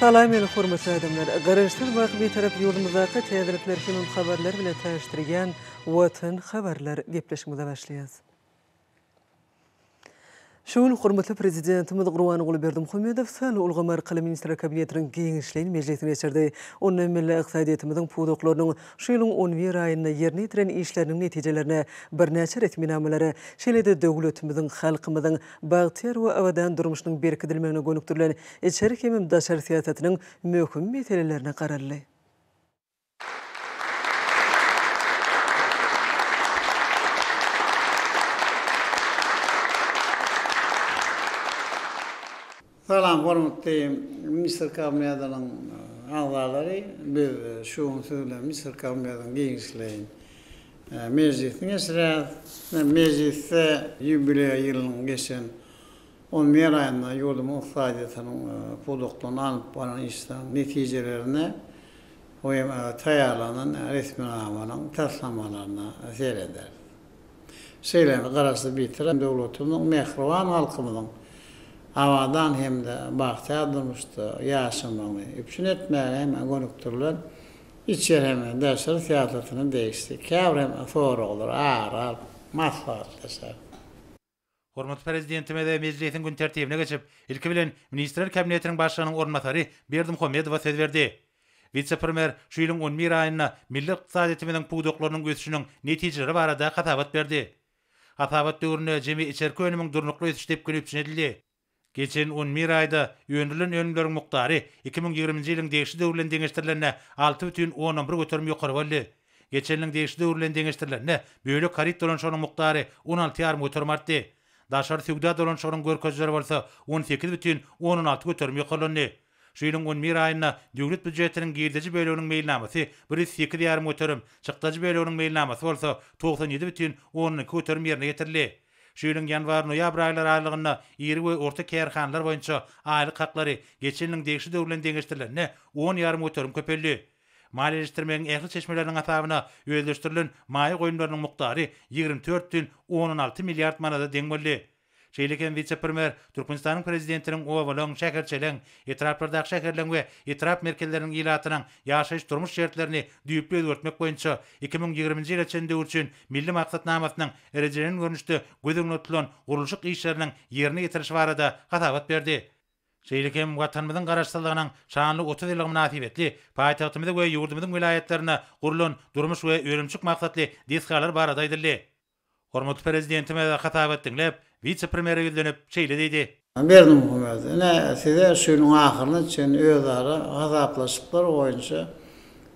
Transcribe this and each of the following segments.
Salam meni hormatly adamlar! Garaşsyz baky Bitarap ýurdumyzdaky täzelikler hemem habarlar bilen tanyşdyrýan Watan habarlar gepleşigimize başlaýas. Şu gün hormatly Prezidentimiz Gurbanguly Berdimuhamedow sanly ulgam arkaly Ministrler Kabinetiniň giňişleýin mejlisini geçirdi. Onda milli ykdysadyýetimiziň pudaklarynyň şu ýylyň on bir aýynda ýerine ýetiren işleriniň netijelerine, birnäçe resminamalara, şeýle-de döwletimiziň, halkymyzyň bagtyýar we abadan durmuşynyň berkidilmegine gönükdirilen içeri hemem daşary syýasatynyň möhüm meselelerine garaldy. Salam hormatly Ministr Kabinetiniň agzalary, biz şu gün siz bilen Ministr Kabinetiniň giňişleýin mejlisini geçirýäris. Mejlisde ýubileý ýylynyň geçen on bir aýynda ýurdumyň ykdysadyýetiniň pudaklarynda alnyp baran işleriň netijelerine we taýýarlanan resminamalaryň taslamalaryna serederis. Şeýle hem Garaşsyz Bitarap döwletimiziň mähriban halkymyzyň abadan hem-de bagtyýar durmuşda ýaşamagyny üpjün etmäge hem gönükdirilen içeri hem daşary syýasatyna degişli käbir hem soraglary ara alyp maslahatlaşarys. Hormatly Prezidentimiz mejlisiň gün tertibine geçip, ilki bilen, Ministrler Kabinetiniň Başlygynyň orunbasary Berdimuhamedowa söz berdi. Wise-premýer şu ýylyň on bir aýynda milli ykdysadyýetimiziň pudaklarynyň ösüşiniň netijeleri barada hasabat berdi. Hasabat döwründe jemi içerki önümiň durnukly ösüş depgini üpjün edildi. Geçen on bir aýda öndürilen önümleriň mukdary 2020-nji ýylyň degişli döwri bilen deňeşdirilende 6,1% ýokary boldy. Geçen ýylyň degişli döwri bilen deňeşdirilende bölek haryt dolanyşygynyň mukdary 16,5% artdy. Daşary söwda dolanyşygynyň görkezijileri bolsa 18,6% ýokarlandy. Şu ýylyň on bir aýynda döwlet býujetiniň girdeji böleginiň meýilnamasy 108,5%, çykdajy böleginiň meýilnamasy bolsa 97,2% ýerine ýetirildi. Şu ýylyň ýanwar-noýabr aýlary aralygynda iri we orta kärhanalar boýunça aýlyk haklary geçen ýylyň degişli döwri bilen deňeşdirilende on ýarym göterim köpeldi. Maliýeleşdirmegiň ähli çeşmeleriniň hasabyna özleşdirilen maýa goýumlarynyň mukdary 24,6 milliard manada deň boldy. Şeýle hem wise-premýer Türkmenistanyň Prezidentiniň obalaryň, şäherçeleriň, etraplardaky şäherleriň we etrap merkezleriniň ilatynyň ýaşaýyş-durmuş şertlerini düýpli özgertmek boýunça 2020-nji ýyla çenli döwür üçin Milli maksatnamasynyň rejelenen görnüşde göz öňünde tutulan gurluşyk işleriniň ýerine ýetirilişi barada hasabat berdi. Şeýle hem Watanymyzyň Garaşsyzlygynyň şanly 30 ýyllygy mynasybetli paýtagtymyzda we ýurdumyzyň welaýatlarynda gurlan durmuş we önümçilik maksatly desgalar barada aýdyldy. Hormatly Prezidentimiz hasabat diňläp, wise-premýere ýüzlenip, şeýle diýdi. Berdimuhamedow, ine, size şu ýylyň ahyryna çenli özara hasaplaşyklar boýunça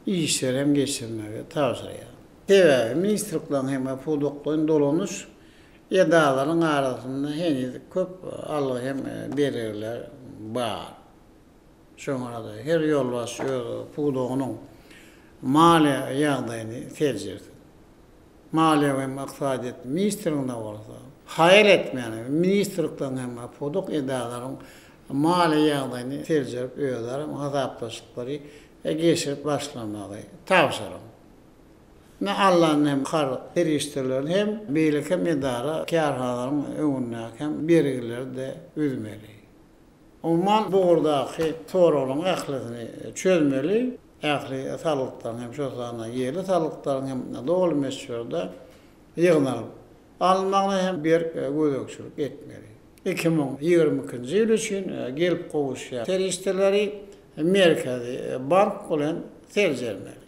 işleri hem geçirmegi tabşyrýar. Sebäbi ministrlikleriň hem pudaklaýyn dolanyş edaralaryň arasynda heniz köp algy hem bergiler bar. Şoňa-da her ýolbaşçy öz pudagynyň maliýe ýagdaýyny seljersin. Maliýe we ykdysadyýet ministrliginde bolsa, haýal etmän, ministrlikleriň hem pudak edaralaryň maliýe ýagdaýyny seljerip özara hasaplaşyklary geçirip başlamagy tabşyryň. Ine alnan hem karz serişdelerini hem beýleki hem edara kärhanalaryň öňündäki hem bergileri-de üzmeli. Umuman bu ugurdaky soraglaryň ählisini çözmeli. Ähli salgytlaryň hem, şol sanda ýerli salgytlaryň hem doly möçberde ýygnalyp alynmagyna hem berk gözegçilik etmeli. 2022-nji ýyl üçin gelip gowuşýan serişdeleri Merkezi bank bilen seljermeli.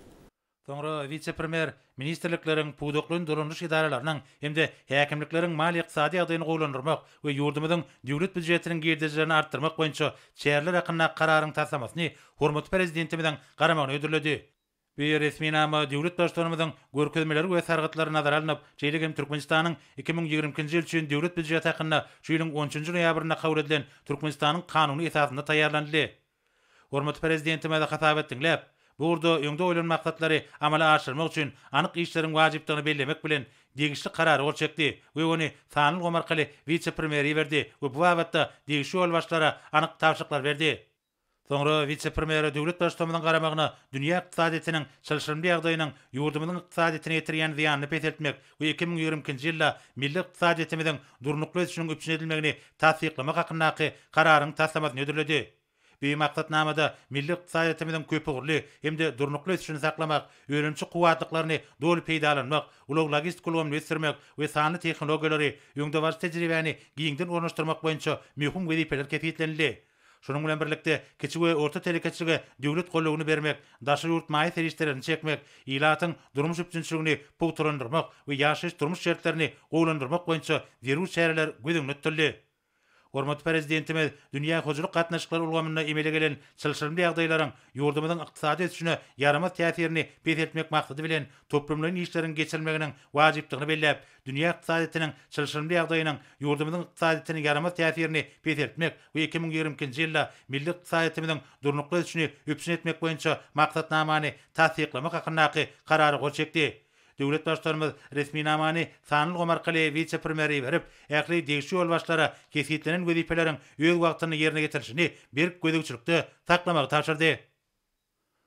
Soňra wise-premýer ministrlikleriň, pudaklaýyn dolanyş edaralarynyň hem-de häkimlikleriň maliýe-ykdysady ýagdaýyny gowulandyrmak we ýurdumyzyň Döwlet býujetiniň girdejilerini artdyrmak boýunça çäreler hakyndaky Kararyň taslamasyny hormatly Prezidentimiziň garamagyna hödürledi. Bu resminama döwlet Baştutanymyzyň görkezmeleri we sargytlary nazara alnyp, şeýle hem Türkmenistanyň 2022-nji ýyl üçin Döwlet býujeti hakynda şu ýylyň on üçünji noýabrynda kabul edilen Türkmenistanyň Kanuny esasynda taýýarlanyldy. Hormatly Prezidentimiz hasabat diňläp, bu ugurda öňde goýlan maksatlary amala aşyrmak üçin anyk işleriň wajypdygyny bellemek bilen, degişli Karara gol çekdi we ony sanly ulgam arkaly wise-premýere iberdi we bu babatda degişli ýolbaşçylara anyk tabşyryklar berdi. Soňra wise-premýere döwlet Baştutanymyzyň garamagyna dünýä ykdysadyýetiniň çylşyrymly ýagdaýynyň ýurdumyzyň ykdysadyýetine ýetirýän zyýanyny peseltmek we 2022-nji ýylda milli ykdysadyýetimiziň durnukly ösüşiniň üpjün edilmegini tassyklamak hakyndaky Kararyň taslamasyny hödürledi. Bu maksatnamada milli ykdysadyýetimiziň köpugurly hem-de durnukly ösüşini saklamak, önümçi kuwwatlyklaryny doly peýdalanmak, ulag-logistika ulgamyny ösdürmek we sanly tehnologiýalary, öňdebaryjy tejribäni giňden ornaşdyrmak boýunça möhüm wezipeler kesgitlenildi. Şunuň bilen birlikde, kiçi we orta telekeçilige döwlet goldawyny bermek, daşary ýurt maýa serişdelerini çekmek, ilatyň durmuş üpjünçiligini pugtalandyrmak we ýaşaýyş-durmuş şertlerini gowulandyrmak boýunça zerur çäreler göz öňünde tutuldy. Hormatly Prezidentimiz dünýä hojalyk gatnaşyklary ulgamynda emele gelen çylşyrymly ýagdaýlaryň ýurdumyzyň ykdysady ösüşine ýaramaz täsirini peseltmek maksady bilen toplumlaýyn işleriň geçirilmeginiň wajypdygyny belläp, dünýä ykdysadyýetiniň çylşyrymly ýagdaýynyň ýurdumyzyň ykdysadyýetine ýaramaz täsirini peseltmek we 2022-nji ýylda milli ykdysadyýetimiziň durnukly ösüşini üpjün etmek boýunça maksatnamany tassyklamak hakyndaky Karara gol çekdi. Döwlet Baştutanymyz resminamany sanly ulgam arkaly wise-premýere iberip, ähli degişli ýolbaşçylara kesgitlenen wezipeleriň öz wagtynda ýerine ýetirilişini berk gözegçilikde saklamagy tabşyrdy.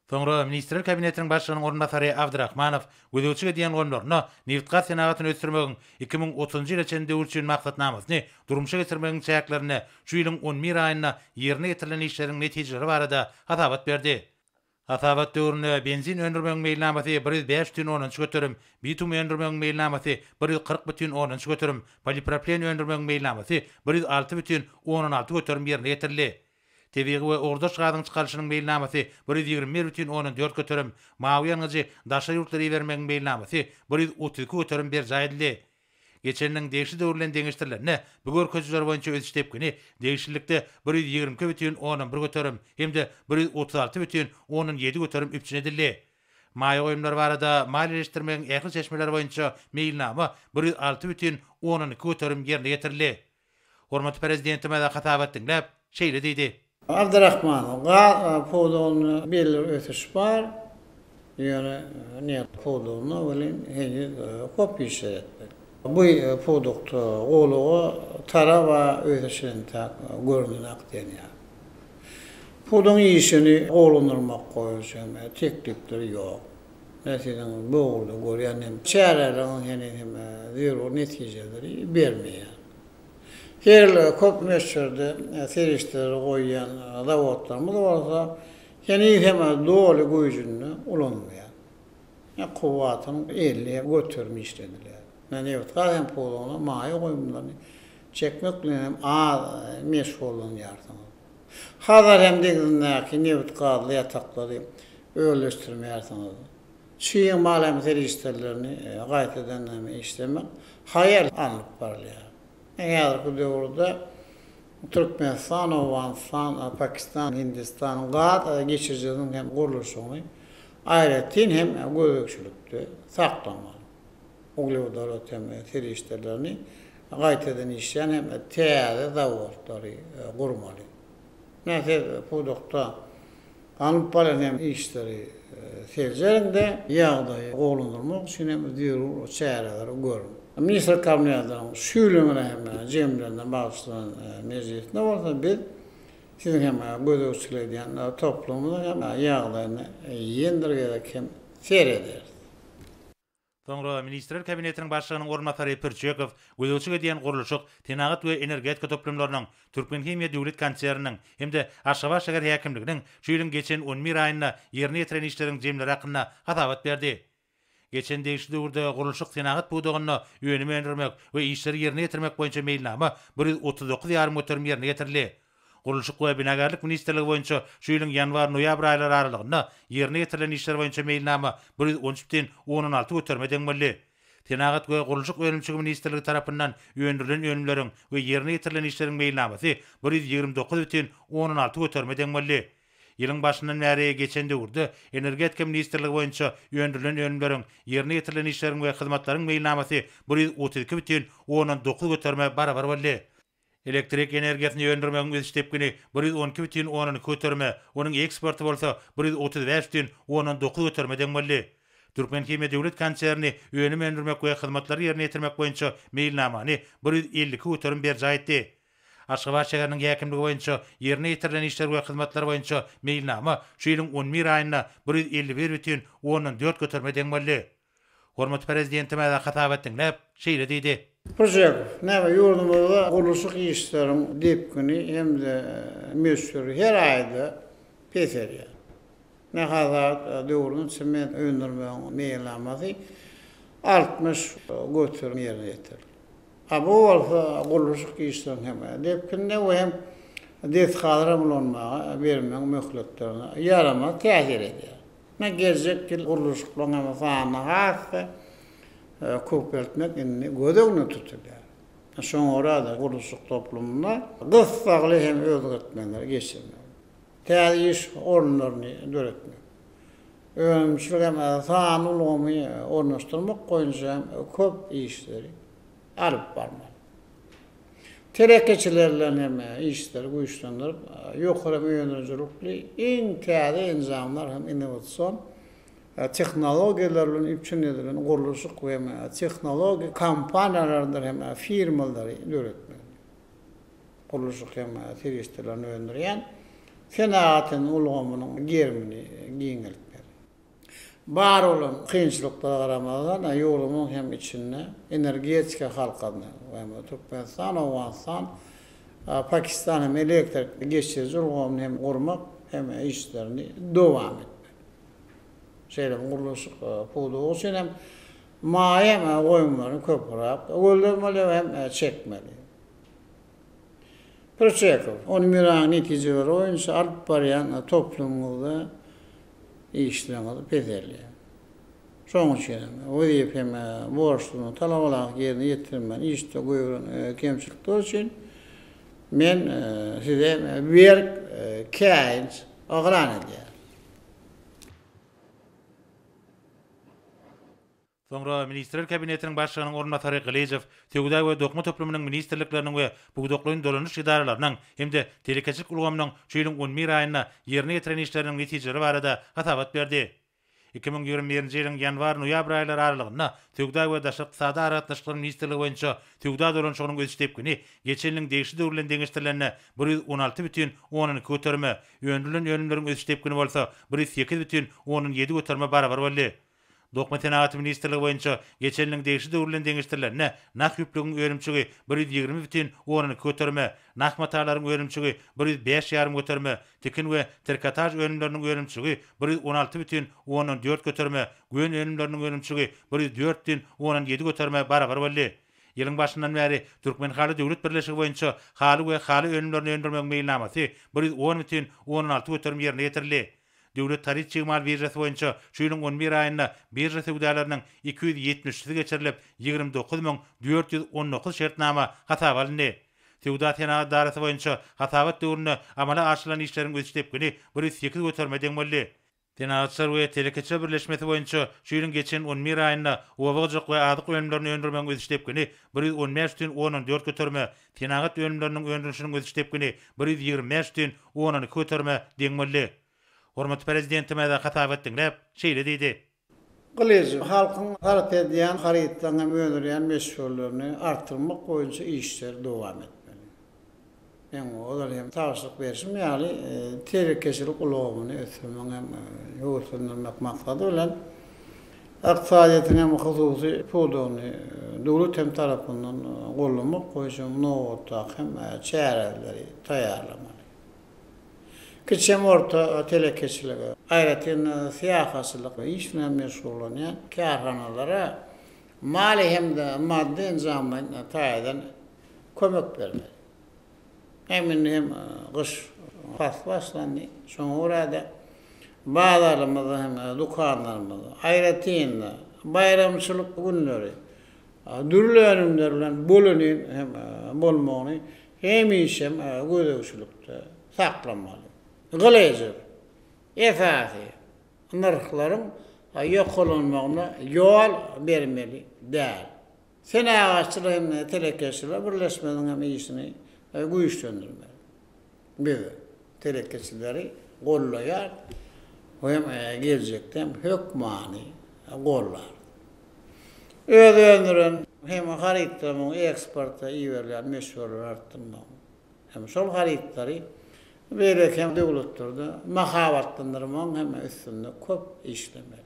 Soňra Ministrler Kabinetiniň Başlygynyň orunbasary Abdyrahmanow gözegçilik edýän ulgamlarynda nebitgaz senagatyny ösdürmegiň 2030-njy ýyla çenli döwür üçin maksatnamasyny durmuşa geçirmegiň çäklerinde şu ýylyň on bir aýynda ýerine ýetirilen işleriň netijeleri barada hasabat berdi. Hasabat döwründe benzin öndürmegiň meýilnamasy 105 bütin ondan üç göterim, bitum öndürmegiň meýilnamasy 140 bütin ondan üç göterim, polipropilen öndürmegiň meýilnamasy 106 bütin ondan alty göterim ýerine ýetirildi. Tebigy we ugurdaş gazyň çykarylyşynyň meýilnamasy 121 bütin ondan dört göterim, mawy ýangyjy daşary ýurtlara ibermegiň meýilnamasy 132 göterim berjaý edildi. Geçen ýylyň degişli döwri bilen deňeşdirilende, bu görkezijiler boýunça ösüş depgini degişlilikde 122 bütin ondan bir göterim hem-de 136 bütin ondan ýedi göterim üpjün edildi. Maýa goýumlary barada maliýeleşdirmegiň ähli çeşmeleri boýunça meýilnama 106 bütin ondan iki göterim ýerine ýetirildi. Hormatly Prezidentimiz hasabat diňläp, şeýle diýdi. Abdyrahmanow, Gaz pudagynda belli bir ösüş bar, ýöne neft pudagynda welin heniz köp işler etmeli. Bu pudakda gowulyga taraba ösüş entäk görnenak diýen ýaly. Pudagyň işini gowulandyrmak boýunça hem teklipler ýok. Men siziň bu ugurda görýän hem çäreleriňiz heniz hem zerur netijeleri bermeýär. Her ýyl köp möçberde serişdeleri goýýan zawodlarymyz bolsa heniz hem doly güýjünde ulanylmaýar. Kuwwatynyň 50 göterim işledilýär. Nebitgaz hem pudagyna maýa goýumlaryny çekmek bilen hem az meşgullanýarsyňyz. Hazar hem deňzindäki nebit-gazly ýataklary özleşdirmeýärsiňiz. Çig mal hem serişdelerini gaýtadan hem işlemek haýal alnyp barylýar. Häzirki döwürde Türkmenistan, Owganystan, Pakistan, Hindistan gaz geçirijisiniň hem gurluşygyny aýratyn hem gözegçilikde saklamaly. Uglewodorod hem serişdelerini gaýtadan işleýän hem täze zawodlary gurmaly. Ine siz pudakda alnyp barýan hem işleri seljeriň-de, ýagdaýy gowulandyrmak üçin hem zerur çäreleri görüň. Ministrler Kabinetiniň şu ýylyň hem jemlerine bagyşlanan mejlisinde bolsa biz siziň hem gözegçilik edýän toplumyňyzyň hem ýagdaýyny ýene bir gezek hem serederis. Soňra Ministrler Kabinetiniň Başlygynyň orunbasary Pürçekow gözegçilik edýän gurluşyk, senagat we energetika toplumlarynyň, Türkmenhimiýa döwlet konserniniň hem-de Aşgabat şäher häkimliginiň şu ýylyň geçen on bir aýynda ýerine ýetiren işleriň jemleri hakynda hasabat berdi. Geçen degişli döwürde gurluşyk-senagat pudagynda önüm öndürmek we işleri ýerine ýetirmek boýunça meýilnama 139 ýarym göterim ýerine ýetirildi. Gurluşyk we binagärlik ministrligi boýunça şu ýylyň ýanwar-noýabr aýlary aralygynda ýerine ýetirilen işler boýunça meýilnama 113 bütin ondan alty göterime deň boldy. Senagat we gurluşyk önümçiligi ministrligi tarapyndan öndürilen önümleriň we ýerine ýetirilen işleriň meýilnamasy 129 bütin ondan alty göterime deň boldy. Ýylyň başyndan bäri geçen döwürde Energetika ministrligi boýunça öndürilen önümleriň, ýerine ýetirilen işleriň we hyzmatlaryň meýilnamasy 132 bütin ondan dokuz göterime barabar boldy. Elektrik energiýasyny öndürmegiň ösüş depgini 112 bütin ondan iki göterime, onuň eksporty bolsa 135 bütin ondan dokuz göterime deň boldy. Türkmenhimiýa döwlet konserni önüm öndürmek we hyzmatlary ýerine ýetirmek boýunça meýilnamany 152 göterim berjaý etdi. Aşgabat şäheriniň häkimligi boýunça ýerine ýetirilen işler we hyzmatlar boýunça meýilnama şu ýylyň on bir aýynda 151 bütin ondan dört göterime deň boldy. Hormatly Prezidentimiz hasabat diňläp, şeýle diýdi. Pürçekow, Näme, ýurdumyzda gurluşyk işleriň depgini hem-de möçberi her aýda peselýär. Nahadat döwründe sement öndürmegiň meýilnamasy 60% ýerine ýetirildi. A bu bolsa gurluşyk işleriniň hem depginine we hem desgalary ulanmaga bermegiň möhletlerine ýaramaz täsir edýär. Ine, geljek ýyl gurluşyklaryň hem sanyny has-da köpeltmek indi göz öňünde tutulýar. Şoňa görä-de, gurluşyk toplumynda gyssagly hem özgertmeleri geçirmeli. Täze iş orunlaryny döretmek, önümçilik hem sanly ulgamy ornaşdyrmak boýunça hem köp işleri alyp barmaly. Telekeçiler bilen hem işleri güýçlendirip, ýokary öndürijilikli iň täze enjamlar hem innowasion tehnologiýalar bilen üpjün edilen gurluşyk we tehnologik kompaniýalarydyr hem firmalary döretmeli. Gurluşyk hem serişdelerini öndürýän senagat ulgamynyň gerimini giňeltmeli. Bar bolan kynçylyklara garamazdan, ýurdumyzyň hem içinde energetika halkasyny, Türkmenistan, Owganystan, Pakistan hem elektrik geçiriji ulgamyny hem gurmak hem işlerini dowam etmeli. Şeýle hem gurluşyk pudagy üçin hem maýa goýumlaryny köpräk gözlemeli hem çekmeli. Pürçekow, Ony miraň netijeleri boýunça alyp barýan toplumyňyzda işleriňiz peselýär. Şonuň üçin hem wezipe hem borçlugyny talabalaýyk ýerine ýetirmän işde goýberen kemçilikler üçin men size berk käýinç yglan edýärin. Soňra Ministrler Kabinetiniň Başlygynyň orunbasary Gylyjow Söwda we dokma toplumynyň ministrlikleriniň we pudaklaýyn dolanyş edaralarynyň hem-de telekeçilik ulgamynyň şu ýylyň on bir aýynda ýerine ýetiren işleriniň netijeleri barada hasabat berdi. 2021-nji ýylyň ýanwar-noýabr aýlary aralygynda Söwda we daşary ykdysady aragatnaşyklar ministrligi boýunça söwda dolanyşygynyň ösüş depgini geçen ýylyň degişli döwri bilen deňeşdirilende 116 bütin ondan iki göterime, öndürilen önümleriň ösüş depgini bolsa 108 bütin ondan ýedi göterime barabar boldy. Dokma senagaty ministrligi boýunça geçen ýylyň degişli döwri bilen deňeşdirilende, nah ýüplügiň önümçigi 120 bütin ondan iki göterime, nah matalaryň önümçigi 105 ýarym göterime, tikin we trikotaž önümleriniň önümçigi 116 bütin ondan dört göterime, gön önümleriniň önümçigi 104 bütin ondan ýedi göterime barabar boldy. Ýylyň başyndan bäri Türkmenhaly döwlet birleşigi boýunça haly we haly önümlerini öndürmegiň meýilnamasy 110 bütin ondan alty göterim ýerine ýetirildi. Döwlet haryt-çig mal biržasy boýunça şu ýylyň on bir aýynda birža söwdalarynyň 273-si geçirilip, 29 419 şertnama hasaba alyndy. Söwda-senagat edarasy boýunça hasabat döwründe amala aşyrylan işleriň ösüş depgini 108 göterime deň boldy. Senagatçylar we telekeçiler birleşmesi boýunça şu ýylyň geçen on bir aýynda oba hojalyk we azyk önümlerini öndürmegiň ösüş depgini 115 bütin ondan dört göterime, senagat önümleriniň öndürilişiniň ösüş depgini 125 bütin ondan iki göterime deň boldy. Hormatly Prezidentimiz hasabat diňläp, şeýle diýdi. Gylyjow, halkyň sarp edýän harytlaryny hem öndürýän möçberlerini artdyrmak boýunça işleri dowam etmeli. Meň ozal hem tabşyryk berşim ýaly, telekeçilik ulgamyny ösdürmegiň hem höweslendirmek maksady bilen, ykdysadyýetiň hem hususy pudagyny döwlet hem tarapyndan goldamak boýunça nobatdaky hem çäreleri taýýarlamaly. Kiçi hem orta telekeçilige, aýratyn syýahatçylyk iş bilen meşgullanýan kärhanalara maliýe hem-de maddy-enjamlaýyn taýdan kömek bermeli. Hem indi hem gyş pasly başlandy. Şoňa görä-de, bazarymyzda hem dükanlarymyzda, aýratyn-da, baýramçylyk günleri dürli önümler bilen bolelin hem bolmagyny hemişe gözegçilikde saklamaly. Gylyjow, esasy nyrhlaryň ýokarlanmagyna ýol bermeli däl. Senagatçylar hem telekeçiler birleşmesiniň hem işini güýçlendirmeli. Biz telekeçileri gollaýarys we hem geljekde hem hökmany gollarys. Öz öndüren hem harytlarynyň eksporta iberilýän möçberleri artdyrmagyň hem şol harytlary beýleki hem döwletlerde mahabatlandyrmagyň hem üstünde köp işlemeli.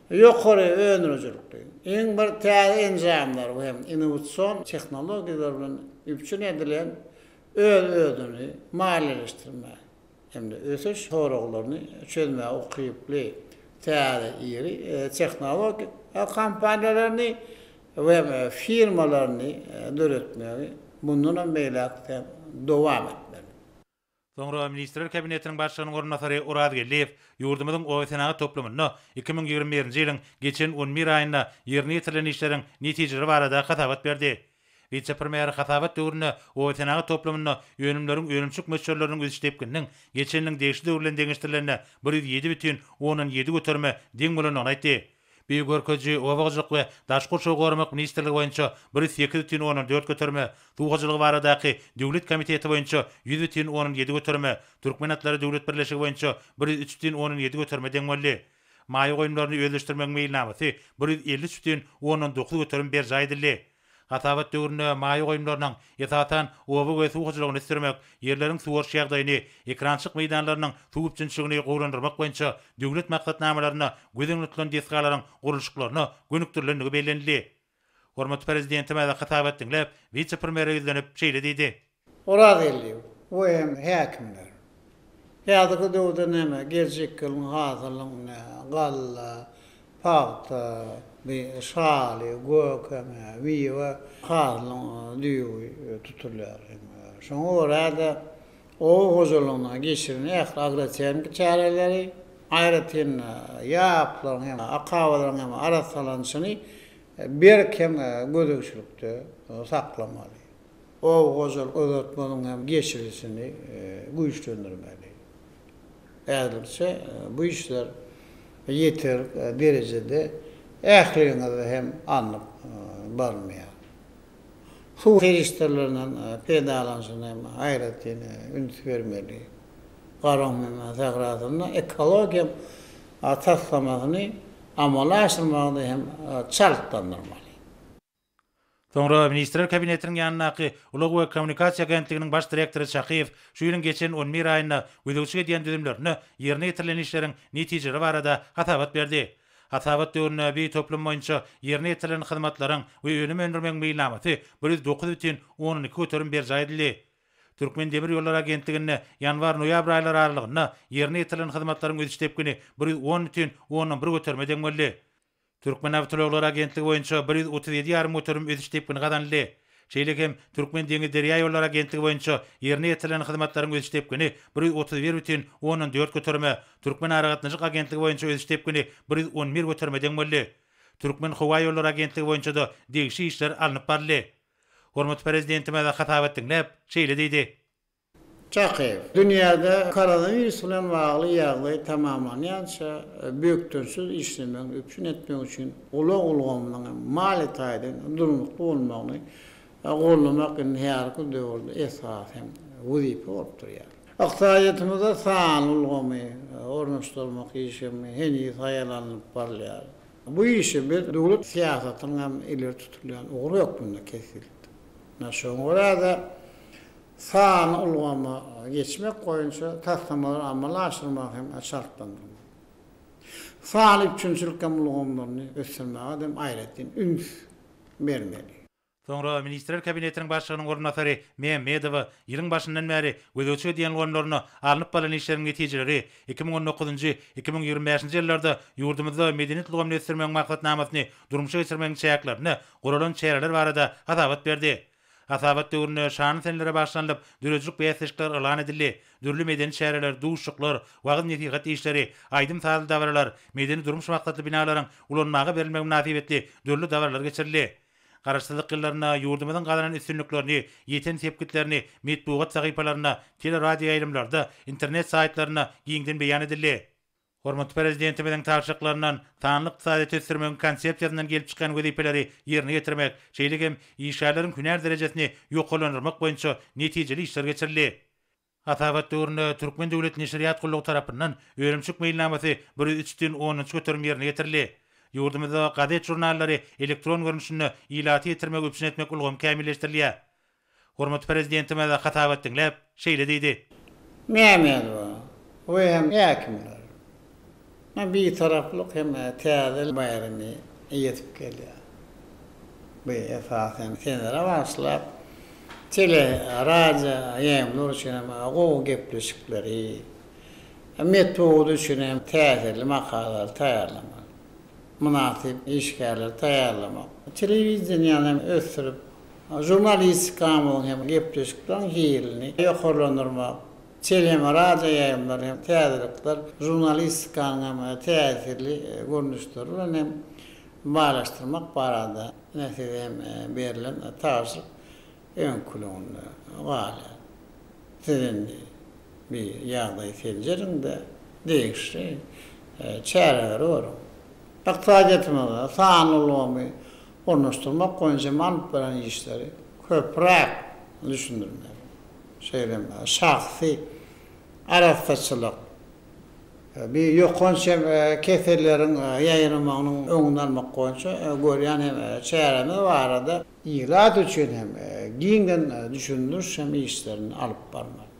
Ýokary öndürijilikli, iň bir täze enjamlar we hem innowasion tehnologiýalar bilen üpjün edilen öz-özüni maliýeleşdirmäge hem-de ösüş soraglaryny çözmäge ukyply täze iri tehnologik kompaniýalaryny we firmalaryny döretmegi mundanam beýläk-de dowam etmeli. Soňra Ministrler Kabinetiniň Başlygynyň orunbasary Oraz Geldiýew ýurdumyzyň obasenagat toplumynda 2021-nji ýylyň geçen on bir aýynda ýerine ýetirilen işleriň netijeleri barada hasabat berdi. Wise-premýer hasabat döwründe obasenagat toplumynda önümleriň önümçilik möçberleriniň ösüş depgininiň geçen ýylyň degişli döwri bilen deňeşdirilende 107,7 göterime deň bolandygyny aýtdy. Bu görkeziji Oba hojalyk we daşky gurşawy goramak ministrligi boýunça 108,4 göterime, Suw hojalygy baradaky döwlet komiteti boýunça 100,7 göterime, Türkmen atlary döwlet birleşigi boýunça 103,7 göterime deň boldy. Maýa goýumlaryny özleşdirmegiň meýilnamasy 153,9 göterim berjaý edildi. Hasabat döwründe maýa goýumlarynyň, esasan, oba we suw hojalygyny ösdürmek, ýerleriň suwaryş ýagdaýyny, ekerançylyk meýdanlarynyň suw üpjünçiligini gowulandyrmak boýunça döwlet maksatnamalarynda göz öňünde tutulan desgalaryň gurluşyklaryna gönükdirilendigi bellenildi. Hormatly Prezidentimiz hasabat diňläp, wise-premýere ýüzlenip, şeýle diýdi. Orazgeldiýew we hem häkimler. Häzirki döwürde näme geljekki ýylyň hasylynyň nä galla, pagta, bi şaly, gökeme, miwe hasylynyň düýbi tutulýar. Şoňa görä-de oba hojalygynda geçirilen ähli agrotehniki çäreleri, aýratyn-da ýaplaryň hem akabalaryň hem arassalanyşyny berk hem gözegçilikde saklamaly. Oba hojalyk uzatmanyň hem geçirilişini güýçlendirmeli. Häzirlikçe bu işler ýeterlik derejede ähliňizde hem alnyp barylmaýar. Suw serişdelerinden peýdalanyşyna hem aýratyn üns bermeli. Garagum sährasynda ekologiýa taslamasyny amala aşyrmagy hem çaltlandyrmaly. Soňra Ministrler Kabinetiniň ýanyndaky Ulag we kommunikasiýa agentliginiň baş direktory Çakyýew şu ýylyň geçen on bir aýynda gözegçilik edýän düzümlerinde ýerine ýetirilen işleriň netijeleri barada hasabat berdi. Hasabat döwründe bi toplum boýunça ýerine ýetirilen hyzmatlaryň we önüm öndürmegiň meýilnamasy 109 bütin 12% berjaý edildi. Türkmendemirýollary agentliginde ýanwar-noýabr aýlary aralygynda ýerine ýetirilen hyzmatlaryň ösüş depgini 110 bütin ondan bir göterime deň boldy. Türkmenawtoulaglary agentligi boýunça 137 ýarym göterim ösüş depgini gazanyldy. Şeýle hem Türkmendeňizderýaýollary agentligi boýunça ýerine ýetirilen hyzmatlaryň ösüş depgini 131 bütin ondan dört göterime, Türkmenaragatnaşyk agentligi boýunça ösüş depgini 111 göterime deň boldy. Türkmenhowaýollary agentligi boýunça-da degişli işler alnyp baryldy. Hormatly Prezidentimiz hasabat diňläp, şeýle diýdi. Çakyýew, Dünýäde koronawirus bilen bagly ýagdaý tamamlanýança bökdençsiz işlemegini üpjün etmek üçin ulag ulgamynyň hem maliýe taýdan durnukly bolmagyny goldamak indi häzirki döwürde esasy hem wezipe bolup durýar. Ykdysadyýetimizde sanly ulgamy ornaşdyrmak işi hem heniz haýal alnyp barylýar. Bu işi biz döwlet syýasatynyň hem ileri tutulýan ugry hökmünde kesgitledik. Şoňa görä-de, Sanly ulgama geçmek boýunça taslamalary amala aşyrmagy hem çaltlandyrmaly. Sanly üpjünçilik hem ulgamlaryny ösdürmäge hem aýratyn üns bermeli. Soňra Ministrler Kabinetiniň Başlygynyň orunbasary Mämmedowa ýylyň başyndan bäri gözegçilik edýän ulgamlarynda alnyp barlan işleriň netijeleri, 2019-njy, 2025-nji ýyllarda ýurdumyzda medeniýet ulgamyny ösdürmegiň maksatnamasyny durmuşa geçirmegiň çäklerinde guralan çäreler barada hasabat berdi. Hasabat döwründe şanly senelere bagyşlanylyp, döredijilik bäsleşikleri yglan edildi. Dürli medeni çäreler, duşuşyklar, wagyz-nesihat işleri, aýdym-sazly dabaralar, medeni-durmuş maksatly binalaryň ulanmaga berilmegi mynasybetli dürli dabaralar geçirildi. Garaşsyzlyk ýyllarynda ýurdumyzyň gazanan üstünliklerini, ýeten sepgitlerini metbugat sahypalarynda, teleradioýaýlymlarda, internet saýtlarynda giňden beýan edildi. Hormatly Prezidentimiziň tabşyryklaryndan sanly ykdysadyýeti ösdürmegiň Konsepsiýasyndan gelip çykýan wezipeleri ýerine ýetirmek, şeýle hem işgärleriň hünär derejesini ýokarlandyrmak boýunça netijeli işler geçirildi. Hasabat döwründe Türkmen döwlet neşirýat gullugy tarapyndan önümçilik meýilnamasy 103,3 göterim ýerine ýetirildi. Ýurdumyzda gazet-žurnallary elektron görnüşinde ilata ýetirmegi üpjün etmek ulgamy kämilleşdirilýär. Hormatly Prezidentimiz hasabat diňläp, şeýle diýdi. Mämmedowa we hem häkimler. Bitaraplyk hem täze baýramy ýetip gelýär. Bu esasy hem senelere bagyşlap, tele, radio ýaýlymlar üçin hem gowy gepleşikleri, metbugat üçin hem täsirli makalalary taýýarlamaly. Mynasyp işgärleri taýýarlamak. Telewideniýäni hem ösdürip, žurnalistikamyzyň hem gepleşikleriň hilini ýokarlandyrmak, tele hem radio ýaýlymlary hem täzelikler, žurnalistikanyň hem täsirli görnüşleri bilen hem baýlaşdyrmak barada ine size hem berlen tabşyryk öňküliginde galýar. Siz indi bir ýagdaýy seljeriň-de, degişli çäreleri görüň. Ykdysadyýetimize sanly ulgamy ornaşdyrmak boýunça hem alyp baran işleri köpräk düşündirmeli. Şeýle hem şahsy arassaçylyk, bir ýokanç hem keselleriň ýaýramagynyň öňüni almak boýunça görýän hem çäremiz barada ilat üçin hem giňden düşündiriş hem işlerini alyp barmaly.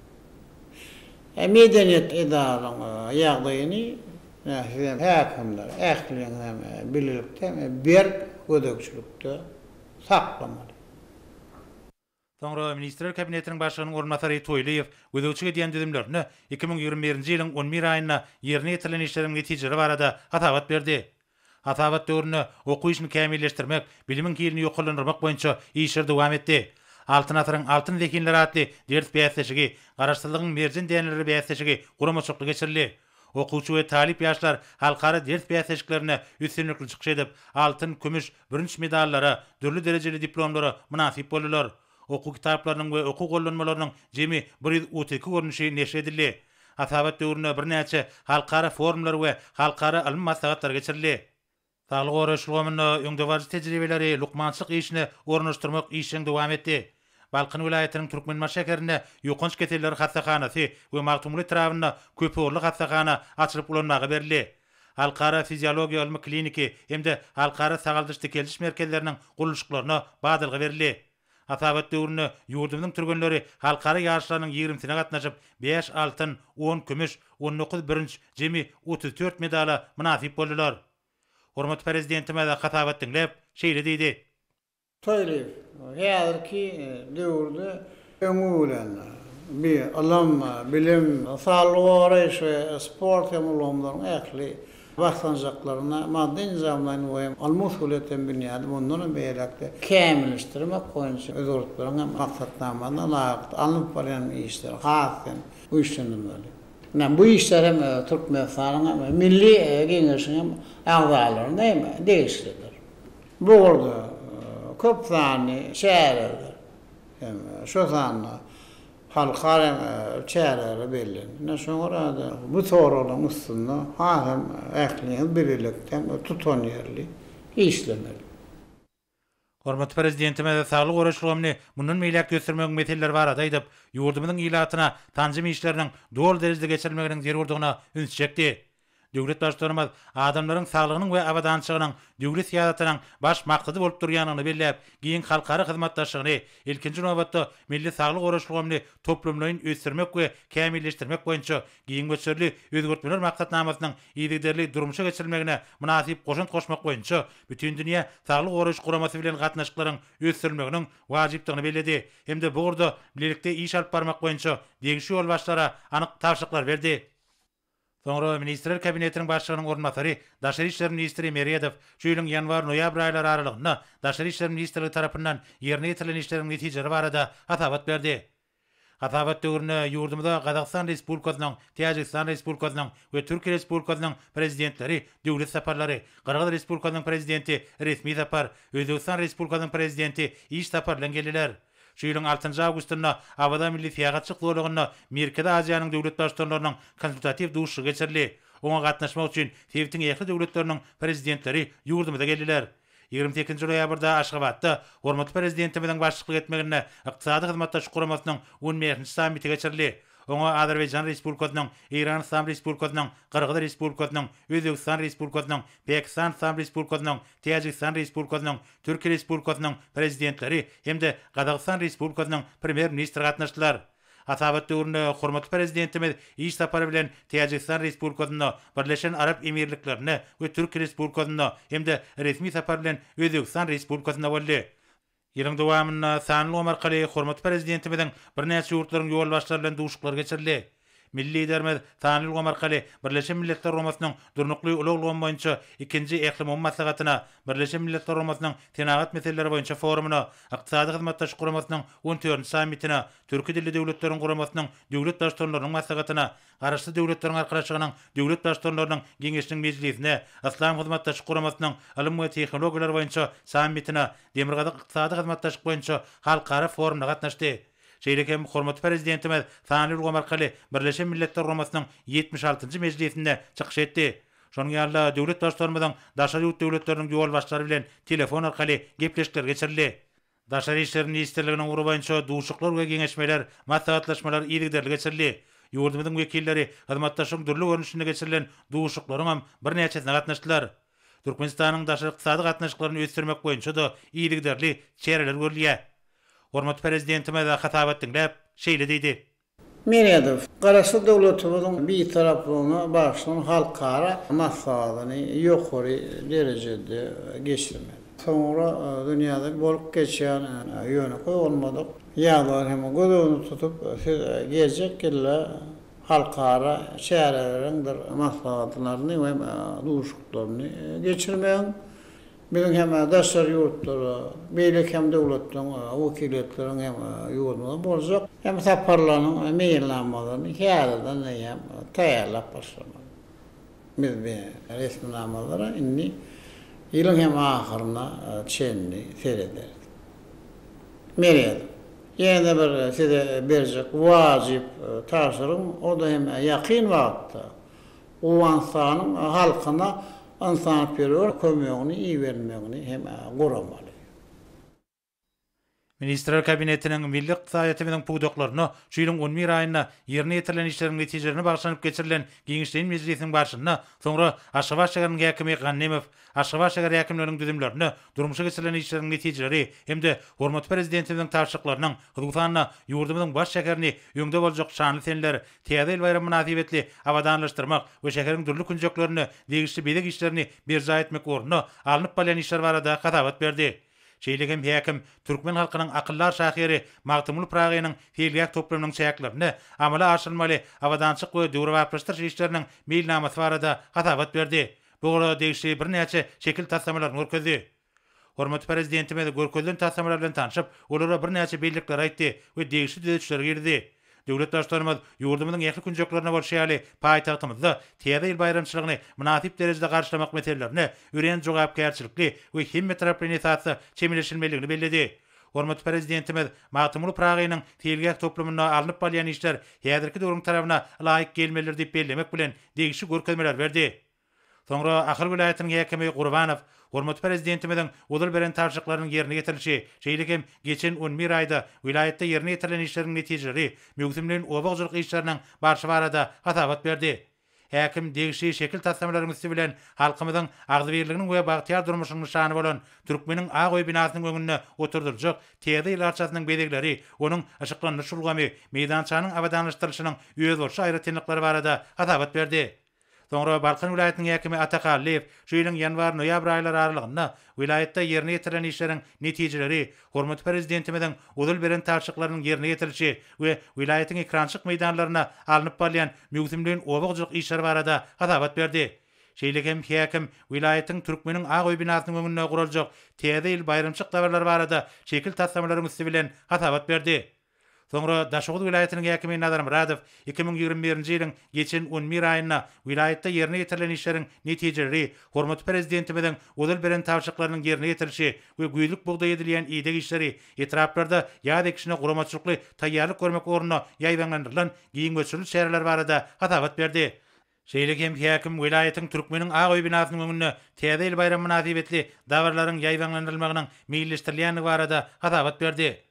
Medeniýet edaralaryň ýagdaýyny siz hem häkimler ähliňiz hem bilelikde hem berk gözegçilikde saklamaly. Soňra Ministrler Kabinetiniň Başlygynyň orunbasary Toýlyýew gözegçilik edýän düzümlerinde 2021-nji ýylyň on bir aýynda ýerine ýetirilen işleriň netijeleri barada hasabat berdi. Hasabat döwründe okuw işini kämilleşdirmek, bilimiň hilini ýokarlandyrmak boýunça işler dowam etdi. Altyn asyryň altyn zehinleri atly ders bäsleşigi, Garaşsyzlygyň merjen däneleri bäsleşigi guramaçylykly geçirildi. Okuwçy we talyp ýaşlar halkara ders bäsleşiklerinde üstünlikli çykyş edip, altyn, kümüş, bürünç medallara, dürli derejeli diplomlara mynasyp boldular. Okuw kitaplarynyň we okuw gollanmalarynyň jemi 132 görnüşi neşir edildi. Hasabat döwründe birnäçe halkara forumlar we halkara ylmy maslahatlar geçirildi. Saglygy goraýyş ulgamynda öňdebaryjy tejribeleri lukmançylyk işine ornaşdyrmak işjeň dowam etdi. Balkan welaýatynyň Türkmenbaşy şäherinde ýokanç keseller hassahanasy we Magtymguly etrabynda köpugurly hassahana açylyp ulanmaga berildi. Halkara fiziologiýa ylmy-kliniki hem-de Halkara sagaldyş-dikeldiş merkezleriniň gurluşyklaryna badalga berildi. Hasabat döwründe ýurdumyzyň türgenleri halkara ýaryşlarynyň ýigrimisine gatnaşyp, bäş altyn, on kümüş, 19 bürünç, jemi 34 medala mynasyp boldular. Hormatly Prezidentimiz hasabat diňläp, şeýle diýdi. Toýlyýew, Häzirki döwürde öňi bilen bir ylym, bilim, saglygy goraýyş we sport hem ulgamlaryň ähli basgançaklarynda maddy-enjamlaýyn we ylmy-usulyýet hem binýady mundan hem beýläk-de kämilleşdirmek boýunça özgertmeleriň hem maksatnamasyna laýyklykda alnyp barýan işleri has hem güýçlendirmeli. Ine, bu işler hem Türkmenistanyň hem Milli Geňeşiň hem agzalaryna hem degişlidir. Bu ugurda köp sanly çäreler hem, şol sanda halkara hem çäreler bellendi. Ine, şoňa görä-de, bu soraglaryň üstünde has hem ähliňiz birlikde hem tutanýerli işlemeli. Hormatly Prezidentimiz saglygy goraýyş ulgamyny mundan beýläk-de ösdürmegiň meseleleri barada aýdyp, ýurdumyzyň ilatyna sanjym işleriniň doly derejede geçirilmeginiň zerurdygyna üns çekdi. Döwlet Baştutanymyz adamlaryň saglygynyň we abadançylygynyň döwlet syýasatynyň baş maksady bolup durýandygyny belläp, giň halkara hyzmatdaşlygyny, ilkinji nobatda, milli saglygy goraýyş ulgamyny toplumlaýyn ösdürmek we kämilleşdirmek boýunça giň möçberli özgertmeler maksatnamasynyň yzygiderli durmuşa geçirilmegine mynasyp goşant goşmak boýunça Bütindünýä Saglygy Goraýyş Guramasy bilen gatnaşyklaryň ösdürilmeginiň wajypdygyny belledi hem-de bu ugurda bilelikde iş alyp barmak boýunça degişli ýolbaşçylara anyk tabşyryklary berdi. Soňra Ministrler Kabinetiniň Başlygynyň orunbasary, daşary işler ministri Meredow şu ýylyň ýanwar-noýabr aýlary aralygynda Daşary işler ministrligi tarapyndan ýerine ýetirilen işleriň netijeleri barada hasabat berdi. Hasabat döwründe ýurdumyza Gazagystan Respublikasynyň, Täjigistan Respublikasynyň we Türkiýe Respublikasynyň Prezidentleri döwlet saparlary, Gyrgyz Respublikasynyň Prezidenti resmi sapar, Özbegistan Respublikasynyň Prezidenti iş sapary bilen geldiler. Şu ýylyň altynjy awgustynda Awaza milli syýahatçylyk zolagynda Merkezi Aziýanyň döwlet Baştutanlarynyň konsultatiw duşuşygy geçirildi. Oňa gatnaşmak üçin sebitiň ähli döwletleriniň Prezidentleri ýurdumyza geldiler. 28 noýabrda Aşgabatda hormatly Prezidentimiziň başlyklyk etmeginde Ykdysady Hyzmatdaşlyk Guramasynyň on bäşinji sammiti geçirildi. Oňa Azerbaýjan Respublikasynyň, Eýran Yslam Respublikasynyň, Gyrgyz Respublikasynyň, Özbegistan Respublikasynyň, Pakistan Yslam Respublikasynyň, Täjigistan Respublikasynyň, Türkiýe Respublikasynyň Prezidentleri hem-de Gazagystan Respublikasynyň Premýer-ministri gatnaşdylar. Hasabat döwründe hormatly Prezidentimiz iş sapary bilen Täjigistan Respublikasynda, Birleşen Arap Emirliklerinde we Türkiýe Respublikasynda hem-de resmi sapar bilen Özbegistan Respublikasynda boldy. Ýylyň dowamynda sanly ulgam arkaly hormatly Prezidentimiziň birnäçe ýurtlaryň ýolbaşçylary bilen duşuşyklary geçirildi. Milli Liderimiz sanly ulgam arkaly Birleşen Milletler Guramasynyň Durnukly ulag ulgamy boýunça ikinji Ählumumy maslahatyna, Birleşen Milletler Guramasynyň Senagat meseleleri boýunça forumyna, Ykdysady Hyzmatdaşlyk Guramasynyň on dördünji sammitine, Türki dilli döwletleriň guramasynyň döwlet Baştutanlarynyň maslahatyna, Garaşsyz Döwletleriň Arkalaşygynyň döwlet Baştutanlarynyň Geňeşiniň mejlisine, Yslam Hyzmatdaşlyk Guramasynyň Ylym we tehnologiýalar boýunça sammitine, Demirgazyk ykdysady hyzmatdaşlyk boýunça halkara forumyna gatnaşdy. Şeýle hem hormatly Prezidentimiz sanly ulgam arkaly Birleşen Milletler Guramasynyň 76-njy mejlisinde çykyş etdi. Şonuň ýaly-da, döwlet Baştutanymyzyň daşary ýurt döwletleriniň ýolbaşçylary bilen telefon arkaly gepleşikler geçirildi. Daşary işler ministrliginiň ugry boýunça duşuşyklar we geňeşmeler, maslahatlaşmalar yzygiderli geçirildi. Ýurdumyzyň wekilleri hyzmatdaşlygyň dürli görnüşinde geçirilen duşuşyklaryňam birnäçesine gatnaşdylar. Türkmenistanyň daşary ykdysady gatnaşyklaryny ösdürmek boýunça-da yzygiderli çäreler görülýär. Hormatly Prezidentimiz hasabat diňläp, şeýle diýdi. Meredow, Garaşsyz döwletimiziň Bitaraplygyna bagyşlanan halkara maslahatyny ýokary derejede geçirmeli. Soňra dünýäde bolup geçýän ýönekeý bolmadyk ýagdaýlary hem göz öňünde tutup, siz geljek ýylda halkara çäreleriňdir maslahatlaryny we duşuşyklaryny geçirmegiň Biziň hem daşary ýurtlara, beýleki hem döwletleriň wekiliýetleriň hem ýurdumyza boljak hem saparlarynyň meýilnamalaryny häzirden eýýäm taýýarlap başlamaly. Biz bu resminamalara indi ýylyň hem ahyryna çenli serederis. Meredow, Ýene-de bir size berjek wajyp tabşyrygym, o-da hem ýakyn wagtda Owganystanyň halkyna ynsanperwer kömegini ibermegini hem guramaly. Ministrler Kabinetiniň milli ykdysadyýetimiziň pudaklarynda şu ýylyň on bir aýynda ýerine ýetirilen işleriň netijelerine bagyşlanyp geçirilen giňişleýin mejlisiniň barşynda soňra Aşgabat şäheriniň häkimi Gannymow Aşgabat şäher häkimliginiň düzümlerinde durmuşa geçirilen işleriň netijeleri hem-de hormatly Prezidentimiziň tabşyryklarynyň, hususan-da, ýurdumyzyň baş şäherini öňde boljak şanly seneler, Täze ýyl baýramy mynasybetli abadanlaşdyrmak we şäheriň dürli künjeklerinde degişli bezeg işlerini berjaý etmek ugrunda alnyp barylýan işler barada hasabat berdi. Şeýle hem häkim türkmen halkynyň akyldar şahyry Magtymguly Pyragynyň seýilgäh toplumynyň çäklerinde amala aşyrylmaly abadançylyk we döwrebaplaşdyryş işleriniň meýilnamasy barada hasabat berdi. Bu ugra degişli birnäçe şekil taslamalaryny görkezdi. Hormatly Prezidentimiz görkezilen taslamalar bilen tanşyp, olara birnäçe bellikleri aýtdy we degişli düzedişleri girizdi. Döwlet Baştutanymyz ýurdumyzyň ähli künjeklerinde bolşy ýaly, paýtagtymyzda Täze ýyl baýramçylygyny mynasyp derejede garşylamak meselelerine örän jogapkärçilikli we hemmetaraplaýyn esasda çemeleşilmelidigini belledi. Hormatly Prezidentimiz Magtymguly Pyragynyň seýilgäh toplumynda alnyp barylýan işler häzirki döwrüň talabyna laýyk gelmelidir diýip bellemek bilen, degişli görkezmeleri berdi. Soňra Ahal welaýatynyň häkimi Gurbanow hormatly Prezidentimiziň ozal beren tabşyryklarynyň ýerine ýetirilişi, şeýle hem geçen on bir aýda welaýatda ýerine ýetirilen işleriň netijeleri, möwsümleýin oba hojalyk işleriniň barşy barada hasabat berdi. Häkim degişli şekil taslamalaryň üsti bilen halkymyzyň agzybirliginiň we bagtyýar durmuşynyň nyşany bolan Türkmeniň ak öýi binasynyň öňünde oturdyljak Täze ýyl arçasynyň bezegleri, onuň yşyklandyryş ulgamy, meýdançanyň abadanlaşdyrylyşynyň özboluşly aýratynlyklary barada hasabat berdi. Soňra Balkan welaýatynyň häkimi Ata Hallyýew şu ýylyň ýanwar-noýabr aýlary aralygynda welaýatda ýerine ýetirilen işleriň netijeleri, hormatly Prezidentimiziň ozal beren tabşyryklarynyň ýerine ýetirilişi we welaýatyň ekerançylyk meýdanlarynda alnyp barylýan möwsümleýin oba hojalyk işleri barada hasabat berdi. Şeýle hem häkim welaýatyň Türkmeniň ak öýi binasynyň öňünde guraljak Täze ýyl baýramçylyk dabaralary barada şekil taslamalaryň üsti bilen hasabat berdi. Soňra Daşoguz welaýatynyň häkimi Nazar Myradow 2021-nji ýylyň geçen on bir aýynda welaýatda ýerine ýetirilen işleriň netijeleri, hormatly Prezidentimiziň ozal beren tabşyryklarynyň ýerine ýetirilişi we güýzlük bugdaý edilýän ideg işleri, etraplarda ýaz ekişine guramaçylykly taýýarlyk görmek ugrunda ýaýbaňlandyrylan giň möçberli çäreler barada hasabat berdi. Şeýle hem häkim welaýatyň Türkmeniň ak öýi binasynyň öňünde Täze ýyl baýramy mynasybetli dabaralaryň ýaýbaňlandyrylmagynyň meýilleşdirilýändigi barada hasabat berdi.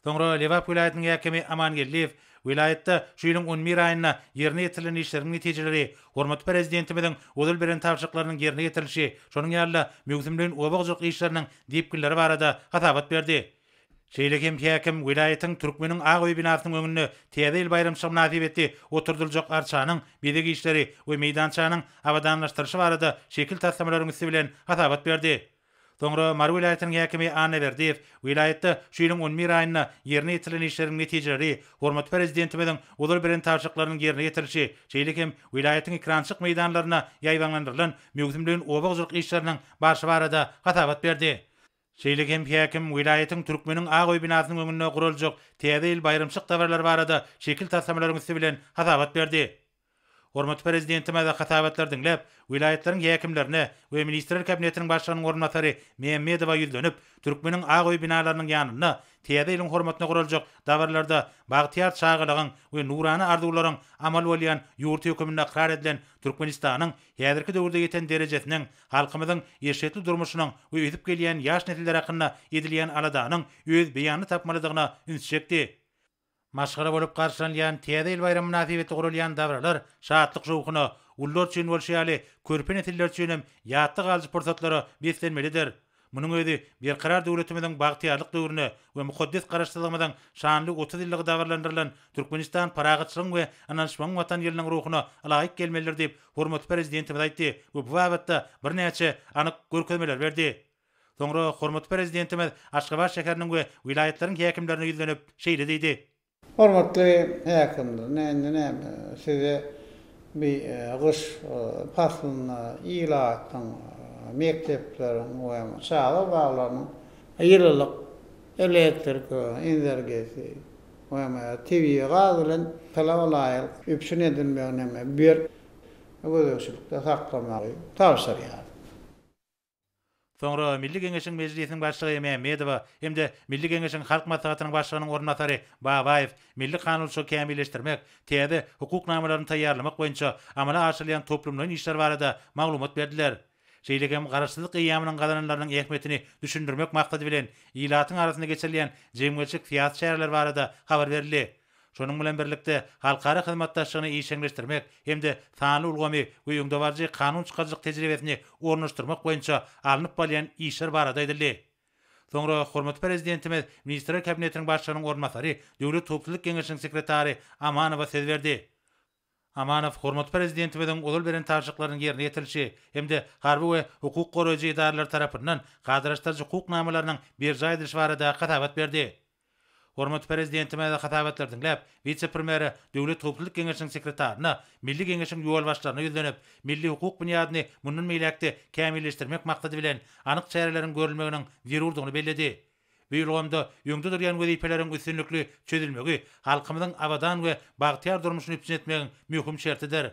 Soňra Lebap welaýatynyň häkimi Aman Geldiýew welaýatda şu ýylyň on bir aýynda ýerine ýetirilen işleriň netijeleri, hormatly Prezidentimiziň ozal beren tabşyryklarynyň ýerine ýetirilişi, şonuň ýaly-da möwsümleýin oba hojalyk işleriniň depginleri barada hasabat berdi. Şeýle hem häkim welaýatyň Türkmeniň ak öýi binasynyň öňünde Täze ýyl baýramçylygy mynasybetli oturdyljak arçanyň bezeg işleri we meýdançanyň abadanlaşdyrylyşy barada şekil taslamalaryň üsti bilen hasabat berdi. Soňra Mary welaýatynyň häkimi Anna Berdiýew welaýatda şu ýylyň on bir aýynda ýerine ýetirilen işleriň netijeleri, hormatly Prezidentimiziň ozal beren tabşyryklarynyň ýerine ýetirilişi, şeýle hem welaýatyň ekrançylyk meýdanlarynda ýaýbaňlandyrylan möwsümleýin oba hojalyk işleriniň barşy barada hasabat berdi. Şeýle hem häkim welaýatyň Türkmeniň ak öýi binasynyň öňünde guraljak Täze ýyl baýramçylyk dabaralary barada şekil taslamalaryň üsti bilen hasabat berdi. Hormatly Prezidentimiz hasabatlary diňläp, welaýatlaryň häkimlerine we Ministrler Kabinetiniň Başlygynyň orunbasary Mämmedowa ýüzlenip, Türkmeniň ak öýi binalarynyň ýanynda Täze ýylyň hormatyna guraljak dabaralarda bagtyýar çagalygyň we nurana arzuwlaryň amal bolýan ýurty höküminde ykrar edilen Türkmenistanyň häzirki döwürde ýeten derejesiniň Halkymyzyň eşretli durmuşynyň we ösüp gelýän ýaş nesiller hakynda edilýän aladanyň öz beýanyny tapmalydygyna üns çekdi. Maşgala bolup garşylanylýan Täze ýyl baýramy mynasybetli guralýan dabaralar şatlyk-şowhuna, ulular üçin bolşy ýaly, körpe nesiller üçin hem ýatda galyjy pursatlara beslenmelidir. Munuň özi Berkarar döwletimiziň bagtyýarlyk döwrüne we mukaddes Garaşsyzlygymyzyň şanly 30 ýyllygy dabaralandyrylan Türkmenistan parahatçylygyň we ynanyşmagyň Watany ýylynyň ruhuna ylaýyk gelmelidir diýip, hormatly Prezidentimiz aýtdy we bu babatda birnäçe anyk görkezmeleri berdi. Soňra hormatly Prezidentimiz Aşgabat şäheriniň we welaýatlaryň häkimlerine ýüzlenip, şeýle diýdi. Hormatly häkimler, indi näme, size bi gyş paslynda ilatyň, mekdepleriň we çaga baglarynyň ýylylyk, elektrik energiýasy we tebigy gaz bilen talaba laýyk üpjün edilmegini hem berk gözegçilikde saklamagy tabşyrýarys. Soňra Milli Geňeşiň Mejlisiniň Başlygy Mämmedowa hem-de Milli Geňeşiň Halk Maslahatynyň Başlygynyň orunbasary Babaýew milli kanunçylygy kämilleşdirmek, täze hukuk namalaryny taýýarlamak boýunça amala aşyrylýan toplumlaýyn işler barada maglumat berdiler. Şeýle hem Garaşsyzlyk eýýamynyň gazananlarynyň ähmiýetini düşündirmek maksady bilen, ilatyň arasynda geçirilýän jemgyýetçilik-syýasy çäreler barada habar berildi. Şonuň bilen birlikde, halkara hyzmatdaşlygyny işjeňleşdirmek hem-de sanly ulgamy we öňdebaryjy kanun çykaryjylyk tejribesini ornaşdyrmak boýunça alnyp barylýan işler barada aýdyldy. Soňra hormatly Prezidentimiz Ministrler Kabinetiniň Başlygynyň orunbasary, Döwlet howpsuzlyk geňeşiniň sekretary Amanowa söz berdi. Amanow hormatly Prezidentimiziň ozal beren tabşyryklarynyň ýerine ýetirilişi hem-de harby we hukuk goraýjy edaralar tarapyndan kadalaşdyryjy hukuk namalarynyň berjaý edilişi barada hasabat berdi. Hormatly Prezidentimiz hasabatlary diňläp, wise-premýere, Döwlet howpsuzlyk geňeşiniň sekretaryna, Milli Geňeşiň ýolbaşçylaryna ýüzlenip, milli hukuk binýadyny mundan beýläk-de kämilleşdirmek maksady bilen, anyk çäreleriň görülmeginiň zerurdygyny belledi. Bu ulgamda öňde durýan wezipeleriň üstünlikli çözülmegi halkymyzyň abadan we bagtyýar durmuşyny üpjün etmegiň möhüm şertidir.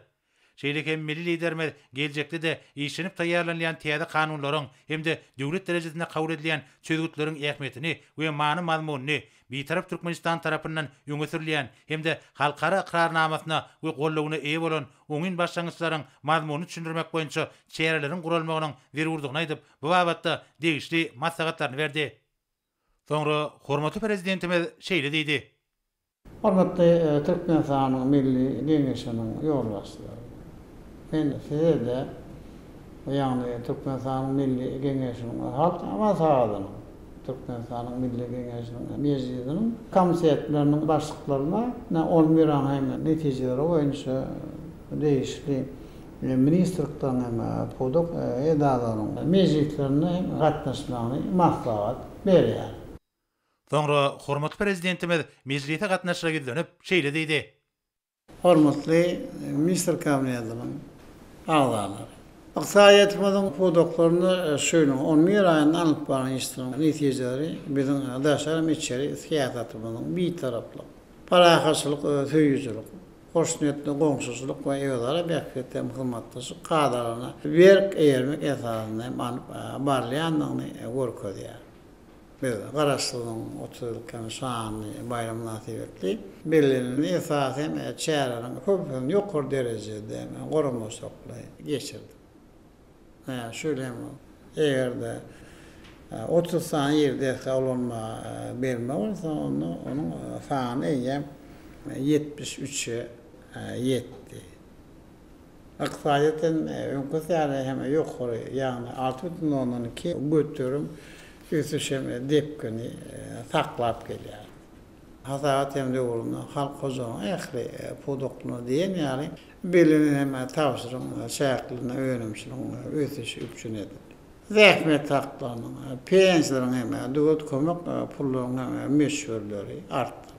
Şeýle hem milli Liderimiz geljekde-de işlenip taýýarlanylýan täze kanunlaryň hem-de döwlet derejesinde kabul edilýän çözgütleriň ähmiýetini we many-mazmunyny Bitarap Türkmenistan tarapyndan öňe sürülýän hem-de halkara ykrarnamasyna we goldawyna eýe bolan oňyn başlangyçlaryň mazmunyny düşündirmek boýunça çäreleriň guralmagynyň zerurdygyny aýdyp, bu babatda degişli maslahatlaryny berdi. Soňra hormatly Prezidentimiz şeýle diýdi. Hormatly Türkmenistanyň Milli Geňeşiniň ýolbaşçylary! Men size-de, ýagny Türkmenistanyň Milli Geňeşiniň Halk Maslahatynyň, Türkmenistanyň Milli Geňeşiniň Mejlisiniň komitetleriniň başlyklaryna on bir aýyň hem netijeleri boýunça degişli ministrlikleriň hem pudak edaralarynyň mejlislerine hem gatnaşmagyny maslahat berýärin. Soňra hormatly Prezidentimiz mejlise gatnaşyja ýüzlenip, şeýle diýdi. Hormatly Ministrler Kabinetiniň agzalary! Ykdysadyýetimiziň pudaklarynda şu ýylyň on bir aýynda alnyp barlan işleriň netijeleri biziň daşary hem içeri syýasatymyzyň bitaraplyk, parahatçylyk söýüjilik, hoşniýetli goňşuçylyk we özara bähbitli hem hyzmatdaşlyk kadalaryna berk eýermek esasynda hem alnyp barylýandygyny görkezýär. Biz Garaşsyzlygyň 30 ýyllyk hem şanly baýramy mynasybetli bellenilen esasy hem çäreleriň köpüsini ýokary derejede hem guramaçylykly geçirdik. Şu ýyl hem eger-de 30 sany iri desga ulanmaga berme bolsa, onda onuň sany eýýäm 73-e ýetdi. Ykdysadyýetden öňküsi ýaly hem ýokary, ýagny 6,2 göterim. ösüş hem depgini saklap gelýär. Hasabat hem döwründe halk hojalygynyň ähli pudaklarynda diýen ýaly bellenen hem tabşyrygyň çäklerinde önümçiligiň ösüşi üpjün edildi. Zähmet haklarynyň, pensiýalaryň hem döwlet kömek pullarynyň hem möçberleri artdyryldy.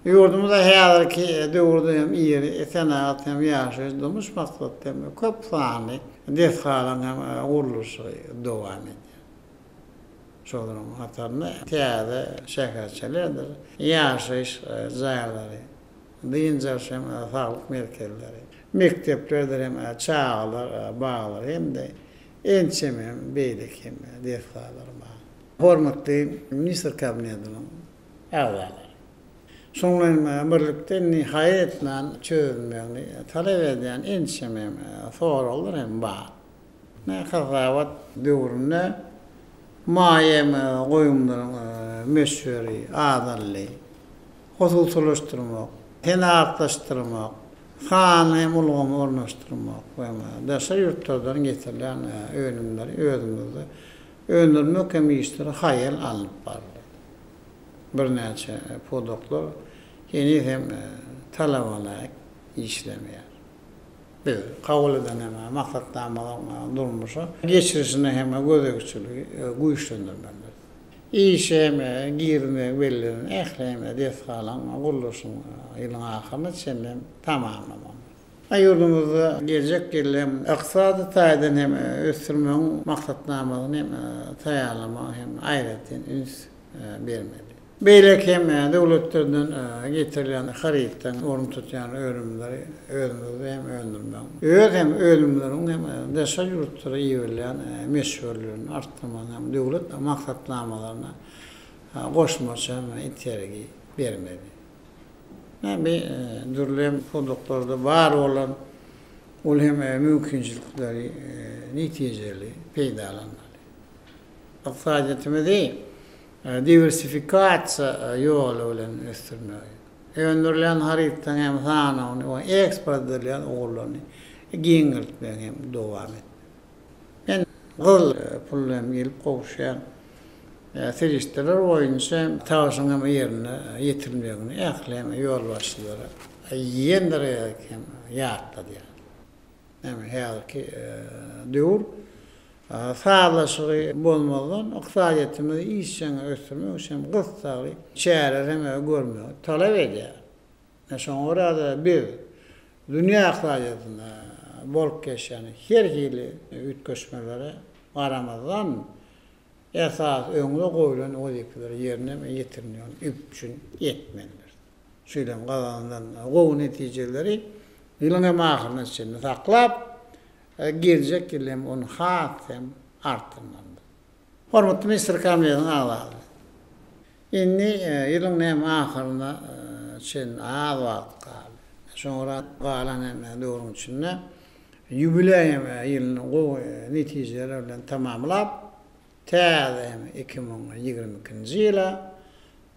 Ýurdumyzda häzirki döwürde hem iri senagat hem ýaşaýyş-durmuş maksatly hem köp sanly desgalaryň hem gurluşygy dowam edýär. Şolaryň hatarynda täze şäherçelerdir, ýaşaýyş jaýlary, dynç alyş hem saglyk merkezleri, mekdeplerdir hem çagalar baglary hem-de ençeme hem beýleki hem desgalar bar. Hormatly Ministrler Kabinetiniň agzalary! Şonuň bilen birlikde indi haýal etmän çözülmegini talap edýän ençeme soraglar hem bar. Hasabat döwründe maýa goýumlaryň möçberi azaldy. Hususylaşdyrmak, senagatlaşdyrmak, sanly ulgamy ornaşdyrmak we daşary ýurtlardan getirilýän önümleri özümizde öndürmek hem işleri haýal alnyp baryldy. Birnäçe pudaklar heniz hem talabalaýyk işlemeýär. Biz kabul eden hem maksatnamalaryň durmuşa geçirilişine hem gözegçiligi güýçlendirmelidiris. Işe hem girizmegi bellenen ähli hem desgalaryň gurluşygyny ýylyň ahyryna çenli hem tamamlamalydyr. Ýurdumyzda geljek ýyl hem ykdysady taýdan hem ösdürmegiň maksatnamasyny hem taýýarlamaga hem aýratyn üns bermeli. Beýleki hem döwletlerden getirilýän harytdan orun tutýan önümleri özümizde hem öndürmegiň, öz hem önümleriň hem daşary ýurtlara iberilýän möçberlerini artdyrmagyň hem döwlet maksatnamalaryna goşmaça hem itergi bermeli. Ýagny dürli hem pudaklarda bar bolan uly hem mümkinçilikleri netijeli peýdalanmaly. Ykdysadyýetimizi diwersifikasiýa ýoly bilen ösdürmegi, öndürilýän harytlaryň hem sanawyny we eksport edilýän ugurlaryny giňeltmegi hem dowam etmeli. Men gyzyl pul hem gelip gowuşýan serişdeler boýunça hem tabşyryň hem ýerine ýetirilmegini ähli hem ýolbaşçylara ýene bir gezek hem ýatladýaryn. Ýagny häzirki döwür sazlaşygy bozmazdan ykdysadyýetimizi işjeň ösdürmek üçin gyssagly çäreleri hem görmegi talap edýär. Şoňa görä-de biz dünýä ykdysadyýetinde bolup geçýän her hili üýtgeşmelere garamazdan, esasy öňde goýlan wezipeleri ýerine ýetirmegini üpjün etmelidiris. Şu ýyl hem gazanylan gowy netijeleri ýylyň hem ahyryna çenli saklap, geljek ýyl hem ony has hem artdyrmalydyr. Hormatly Ministrler Kabinetiniň agzalary! Indi ýylyň hem ahyryna çenli az wagt galdy. Şoňa görä galan hem döwrüň içinde ýubileý hem ýylyny gowy netijeler bilen tamamlap, täze hem 2022-nji ýyla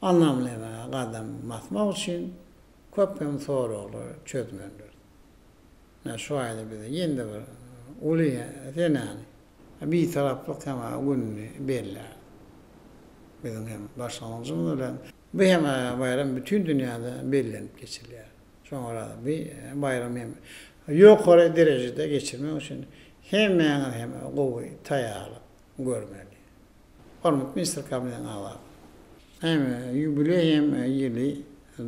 ynamly gadam basmak üçin köp hem soraglary çözmelidiris. Ine şu aýda biz ýene-de bir uly senäni, Bitaraplyk hem gününi belläris. Biziň hem başlangyjymyz bilen bu hem baýram bütin dünýäde bellenip geçilýär. Şoňa görä-de bu baýramy hem ýokary derejede geçirmek üçin hemmäňiz hem gowy taýýarlyk görmeli. Hormatly Ministrler Kabinetiniň agzalary! Hem ýubileý hem ýyly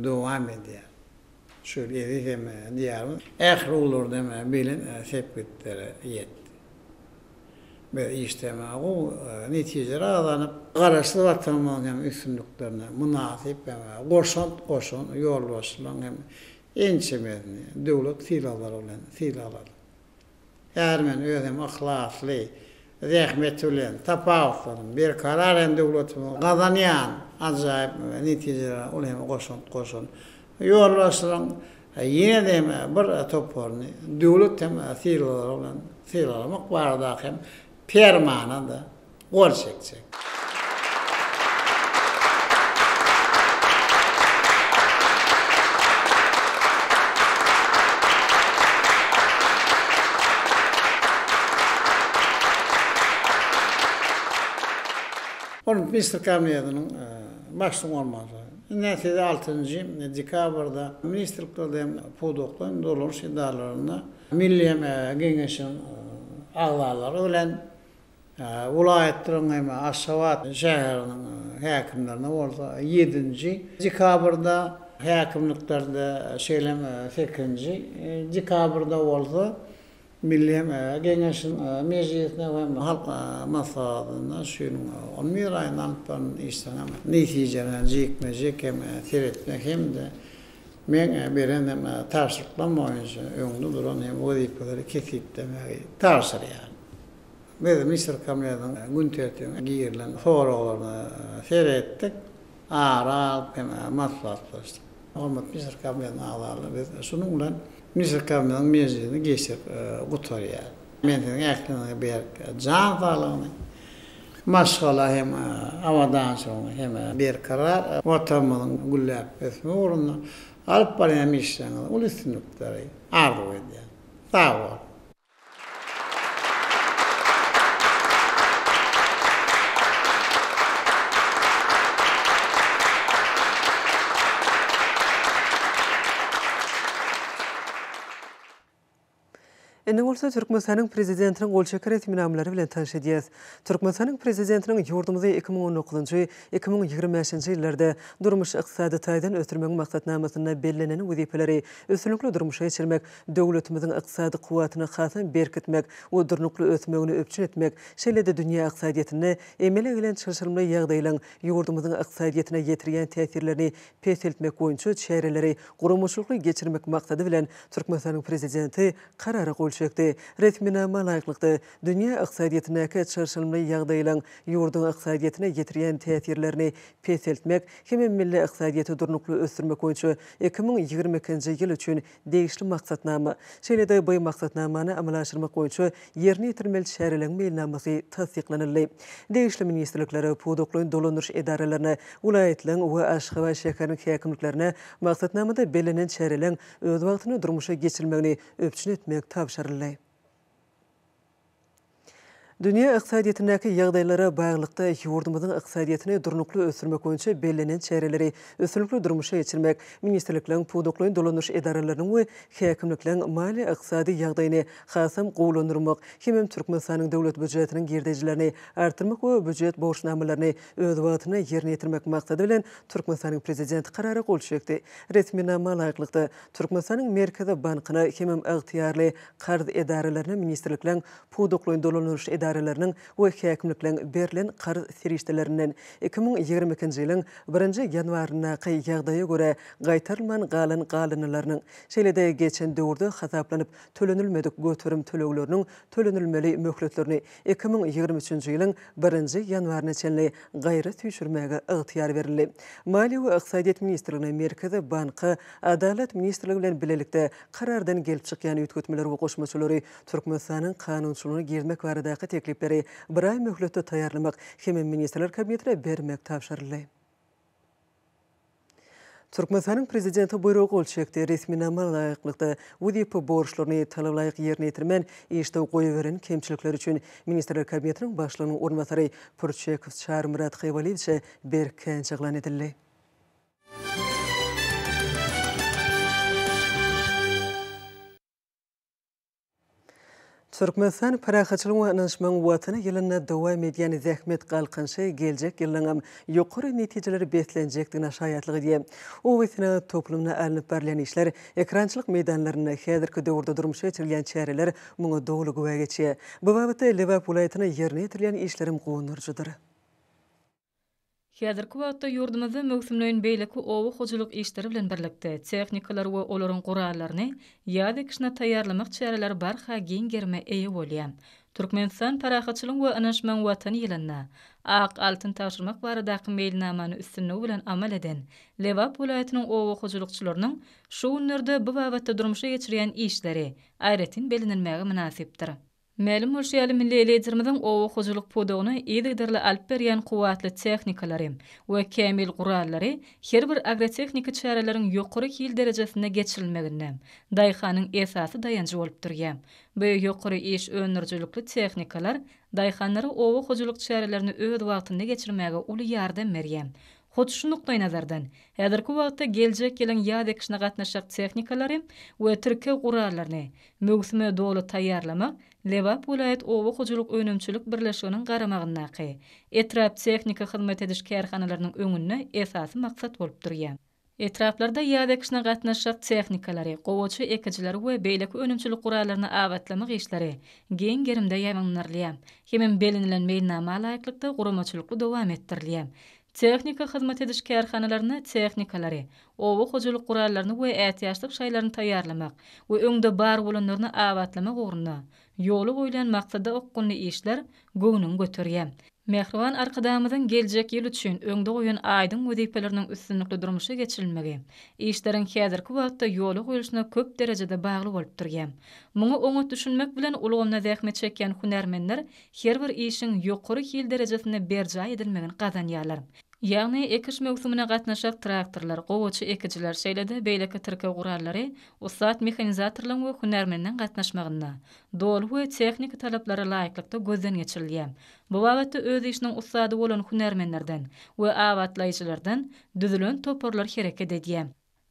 dowam edýär. Şu ýyl eziz hem Diýarymyz ähli ugurlarda hem belent sepgitlere ýetdi. Biz işde hem gowy netijeler gazanyp, Garaşsyz Watanymyzyň hem üstünliklerine mynasyp hem goşant goşan ýolbaşçylaryň hem ençemesini döwlet sylaglary bilen sylagladyk. Häzir men özüm yhlasly zähmeti bilen tapawutlanyp, berkarar hem döwletimiziň gazanýan ajaýyp netijelerine uly hem goşant goşan ýolbaşçylaryň ýene-de hem bir toparyny döwlet hem sylaglary bilen sylaglamak baradaky hem Permana-da gol çekjek. Hormatly Ministrler Kabinetiniň Başlygynyň orunbasary. Ine, size altynjy dekabrda ministrliklerde hem pudaklaýyn dolanyş edaralarynda Milli Geňeşiň agzalary bilen welaýatlaryň hem Aşgabat şäheriniň häkimlerine bolsa ýedinji dekabrda häkimliklerde, şeýle hem sekizinji dekabrda bolsa Milli Geňeşiň Mejlisine we Halk Maslahatyna şu ýylyň on bir aýynda alyp baran işleriniň netijelerine jikme-jik hem seretmek hem-de meň beren hem tabşyryklarym boýunça öňde duran hem wezipeleri kesgitlemegi tabşyrýaryn. Biz Ministrler Kabinetiniň gün tertibine girilen soraglaryna seretdik, ara alyp hem maslahatlaşdyk. Hormatly Ministrler Kabinetiniň agzalary biz şunuň bilen Ministrler Kabinetiniň mejlisini geçirip gutarýar. Men siziň ähliňize berk jan saglygyny, maşgala hem abadançylygyny hem berkarar Watanymyzyň gülläp ösmegi ugrunda alyp barýan işleriňizde uly üstünlikleri arzuw edýän. Sag boluň! Indi bolsa Türkmenistanyň Prezidentiniň gol çeken resminamalary bilen tanyş edýäris. Türkmenistanyň Prezidentiniň ýurdumyzy 2019-njy, 2025-nji ýyllarda durmuş-ykdysady taýdan ösdürmegiň maksatnamasynda bellenen wezipeleri üstünlikli durmuşa geçirmek, döwletimiziň ykdysady kuwwatyny hasam berkitmek we durnukly ösmegini üpjün etmek, şeýle-de dünýä ykdysadyýetinde emele gelen çylşyrymly ýagdaýlaryň ýurdumyzyň ykdysadyýetine ýetirýän täsirlerini peseltmek boýunça çäreleri guramaçylykly geçirmek maksady bilen, Türkmenistanyň Prezidenti Karara gol çekdi. Resminama laýyklykda, dünýä ykdysadyýetindäki çylşyrymly ýagdaýlaryň ýurduň ykdysadyýetine ýetirýän täsirlerini peseltmek hemem milli ykdysadyýeti durnukly ösdürmek boýunça 2022-nji ýyl üçin degişli maksatnama, şeýle-de bu maksatnamany amala aşyrmak boýunça ýerine ýetirilmeli çäreleriň meýilnamasy tassyklanyldy. Degişli ministrliklere, pudaklaýyn dolandyryş edaralaryna, welaýatlaryň we Aşgabat şäheriniň häkimliklerine maksatnamada bellenen çäreleriň öz wagtynda durmuşa geçirilmegini üpjün etmek tabşyryldy. Dünýä ykdysadyýetindäki ýagdaýlara baglylykda, ýurdumyzyň ykdysadyýetini durnukly ösdürmek boýunça bellenen çäreleri üstünlikli durmuşa geçirmek, ministrlikleriň, pudaklaýyn dolandyryş edaralarynyň we häkimlikleriň maliýe-ykdysady ýagdaýyny hasam gowulandyrmak hemem Türkmenistanyň Döwlet býujetiniň girdejilerini artdyrmak we býujet borçnamalaryny öz wagtynda ýerine ýetirmek maksady bilen, Türkmenistanyň Prezidenti Karara gol çekdi. Resminama laýyklykda, Türkmenistanyň Merkezi bankyna hemem ygtyýarly karz edaralaryna ministrlikleriň, pudaklaýyn dolandyryş edaralarynyň we häkimlikleriň berlen karz serişdelerinden 2022-nji ýylyň birinji ýanwaryndaky ýagdaýa görä gaýtarylman galan galyndylarynyň, şeýle-de geçen döwürde hasaplanyp tölenilmedik göterim tölegleriniň tölenilmeli möhletlerini 2023-nji ýylyň birinji ýanwaryna çenli gaýra süýşürmäge ygtyýar berildi. Maliýe we ykdysadyýet ministrligine Merkezi banka Adalat ministrligi bilen bilelikde Karardan gelip çykýan üýtgetmeleri we goşmaçalary Türkmenistanyň kanunçylygyna girizmek baradaky teklipleri bir aý möhletde taýýarlamak hemem Ministrler Kabinetine bermek tabşyryldy. Türkmenistanyň Prezidenti buýruga gol çekdi. Resminama laýyklykda, wezipe borçlaryny talabalaýyk ýerine ýetirmän, işde goýberen kemçilikleri üçin Ministrler Kabinetiniň Başlygynyň orunbasary Pürçekow Çarymyrat Hywalyýewiçe berk käýinç yglan edildi. Türkmenistan parahatçylygyň we ynanyşmagyň Watany ýylynda dowam edýän zähmet galkynyşy geljek ýyllaňam ýokary netijelere beslenjekdigine şaýatlyk edýär. Oba senagat toplumynda alnyp barylýan işler, ekerançylyk meýdanlarynda häzirki döwürde durmuşa geçirilýän çäreler muňa doly güwä geçýär. Bu babatda Lebap welaýatynda ýerine ýetirilýän işlerem guwandyryjydyr. Häzirki wagtda ýurdumyzda möwsümleýin beýleki oba hojalyk işleri bilen birlikde, tehnikalary we olaryň gurallaryny ýaz ekişine taýýarlamak çäreleri barha giň gerime eýe bolýar. Türkmenistan Parahatçylygyň we ynanyşmagyň Watany ýylynda ak altyn tabşyrmak baradaky meýilnamany üstünligi bilen amal eden Lebap welaýatynyň oba hojalykçylarynyň şu günlerde bu babatda durmuşa geçirýän işleri aýratyn bellenilmäge mynasypdyr. Mälim bolşy ýaly, milli Liderimiziň oba hojalyk pudagyna yzygiderli alyp berýän kuwwatly tehnikalary we kämil gurallary her bir agrotehniki çäreleriň ýokary hil derejesinde geçirilmeginde daýhanyň esasy daýanjy bolup durýar. Bu ýokary iş öndürijilikli tehnikalar daýhanlara oba hojalyk çärelerini öz wagtynda geçirmäge uly ýardam berýär. Hut şu nukdaýnazardan, häzirki wagtda geljek ýylyň ýaz ekişine gatnaşjak tehnikalary we tirkeg gurallaryny möwsüme doly taýýarlamak Lebap welaýat oba hojalyk önümçilik birleşiginiň garamagyndaky etrap tehniki hyzmat ediş kärhanalarynyň öňünde esasy maksat bolup durýar. Etraplarda ýaz ekişine gatnaşjak tehnikalary, gowaça ekijileri we beýleki önümçilik gurallaryny abatlamak işleri giň gerimde ýaýbaňlandyrylýar hemem bellenilen meýilnama laýyklykda guramaçylykly dowam etdirilýär. Tehniki hyzmat ediş kärhanalarynda tehnikalary, oba hojalyk gurallaryny we ätiýaçlyk şaýlaryny taýýarlamak we öňde bar bolanlaryny abatlamak ugrunda ýola goýlan maksada okgunly işler göwnüňi göterýär. Mähriban Arkadagymyzyň geljek ýyl üçin öňde goýan aýdyň wezipeleriniň üstünlikli durmuşa geçirilmegi işleriň häzirki wagtda ýola goýluşyna köp derejede bagly bolup durýar. Muňa oňat düşünmek bilen ulgamda zähmet çekýän hünärmenler her bir işiň ýokary hil derejesinde berjaý edilmegini gazanýarlar. Ýagny, ekiş möwsümine gatnaşjak traktorlar, gowaça ekijiler, şeýle-de beýleki tirkeg gurallary ussat mehanizatorlaryň we hünärmenleň gatnaşmagynda, doly we tehniki talaplara laýyklykda gözden geçirilýär. Bu babatda öz işiniň ussady bolan hünärmenlerden we abatlaýjylardan düzülen toparlar hereket edýär.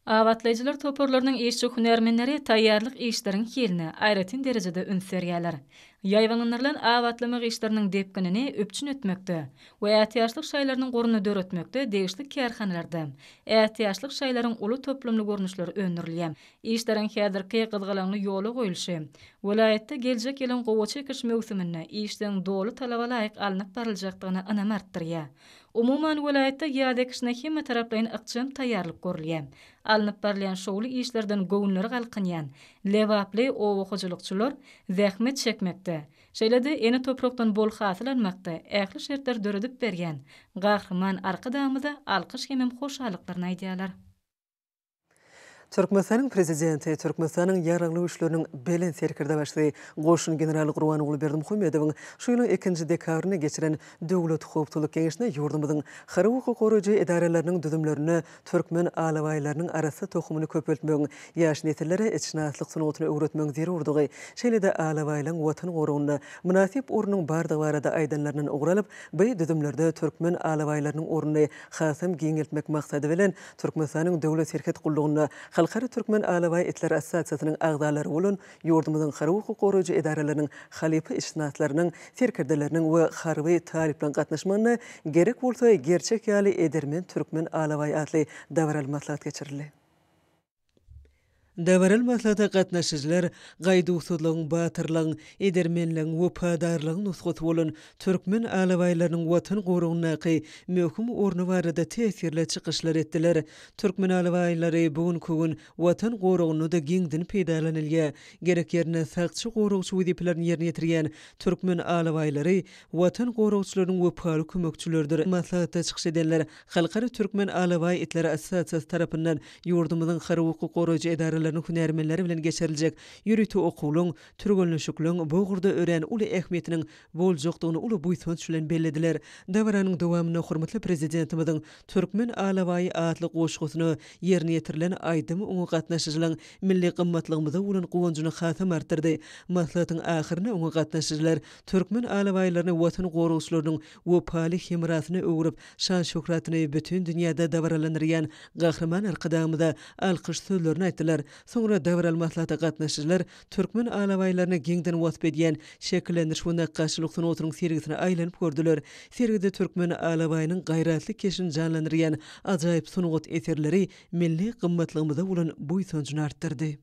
Abatlaýjylar toparlarynyň işçi-hünärmenleri taýýarlyk işleriň hiline aýratyn derejede üns berýärler. Ýaýbaňlandyrylan abatlamak işleriniň depginini üpjün etmekde we ätiýaçlyk şaýlarynyň goruny döretmekde degişli kärhanalarda ätiýaçlyk şaýlaryň uly toplumly görnüşleri öndürilýär. Işleriň häzirki gyzgalaňly ýola goýluşy welaýatda geljek ýylyň gowaça ekiş möwsüminde işleň doly talaba laýyk alnyp baryljakdygyna ynam artdyrýar. Umuman, welaýatda ýaz ekişine hemmetaraplaýyn ykjam taýýarlyk görülýär. Alnyp barylýan şowly işlerden göwünleri galkynýan lebaply oba hojalykçylar zähmet çekmekde, şeýle-de ene toprakdan bol hasyl almakda ähli şertleri döredip berýän Gahryman Arkadagymyza alkyş hemem hoşallyklaryny aýdýarlar. Türkmenistanyň Prezidenti, Türkmenistanyň Ýaragly Güýçleriniň Belent Serkerdebaşysy, goşun generaly Gurbanguly Berdimuhamedowyň şu ýylyň ikinji dekabrynda geçiren Döwlet howpsuzlyk geňeşinde ýurdumyzyň harby hukuk goraýjy edaralarynyň düzümlerinde türkmen alabaýlarynyň arassa tohumyny köpeltmegiň, ýaş nesillere itşynaslyk sungatyny öwretmegiň zerurdygy, şeýle-de alabaýlaryň Watan goragynda mynasyp ornunyň bardygy barada aýdanlaryndan ugur alyp, bu düzümlerde türkmen alabaýlarynyň ornuny hasam giňeltmek maksady bilen, Türkmenistanyň Döwlet serhet gullugynda Halkara Türkmen alabaý itleri assosiasiýasynyň agzalary bolan ýurdumyzyň harby hukuk goraýjy edaralarynyň halypa itşynaslarynyň, serkerdeleriniň we harby talyplaryň gatnaşmagynda Gerek bolsa gerçek ýaly edermen türkmen alabaýy atly dabaraly maslahat geçirildi. Dabaraly maslahata gatnaşyjylar gaýduwsyzlygyň, batyrlygyň, edermenligiň, wepadarlygyň nusgasy bolan türkmen alabaýlarynyň Watan goragyndaky möhüm orny barada täsirli çykyşlar etdiler. Türkmen alabaýlary bu günki gün Watan goragynda-da giňden peýdalanylýar. Gerek ýerinde sakçy-goragçy wezipelerini ýerine ýetirýän türkmen alabaýlary Watan goragçylarynyň wepaly kömekçileridir. Maslahatda çykyş edenler Halkara Türkmen alabaý itleri assosiasiýasy tarapyndan ýurdumyzyň harby hukuk goraýjy edaralarynyň hünärmenleri bilen geçiriljek ýörite okuwlaryň, türgenleşikleriň bu ugurda örän uly ähmiýetiniň boljakdygyny uly buýsanç bilen bellediler. Dabaranyň dowamynda hormatly Prezidentimiziň Türkmen alabaýy atly goşgusyna ýerine ýetirilen aýdym oňa gatnaşyjylaryň milli gymmatlygymyza bolan guwanjyny hasam artdyrdy. Maslahatyň ahyrynda oňa gatnaşyjylar türkmen alabaýlaryny Watan goragçylarynyň wepaly hemrasyna öwrüp, şan-şöhratyny bütin dünýäde dabaralandyrýan Gahryman Arkadagymyza alkyş sözlerini aýtdylar. Soňra dabaraly maslahata gatnaşyjylar türkmen alabaýlaryny giňden wasp edýän şekillendiriş we nakgaşçylyk sungatynyň sergisine aýlanyp gördüler. Sergide türkmen alabaýynyň gaýratly keşbini janlandyrýan ajaýyp sungat eserleri milli gymmatlygymyza bolan buýsanjyny artdyrdy.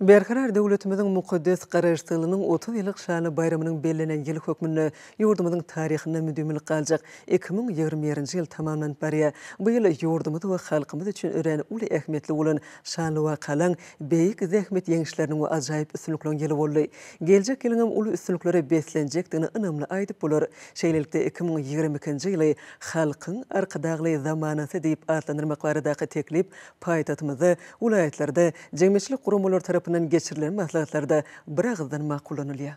Berkarar döwletimiziň mukaddes Garaşsyzlygynyň 30 ýyllyk şanly baýramynyň bellenen ýyly hökmünde ýurdumyzyň taryhynda müdimilik galjak 2021-nji ýyl tamamlanyp barýar. Bu ýyl ýurdumyz we halkymyz üçin örän uly ähmiýetli bolan şanly wakalaryň, beýik zähmet ýeňişleriniň we ajaýyp üstünlikleriň ýyly boldy. Geljek ýylyňam uly üstünliklere beslenjekdigini ynamly aýdyp bolar. Şeýlelikde, 2022-nji ýyly Halkyň Arkadagly zamanasy diýip atlandyrmak baradaky teklip paýtagtymyzda, welaýatlarda jemgyýetçilik guramalary tarapyndan. tarapyndan geçirilen maslahatlarda biragyzdan makullanylýar.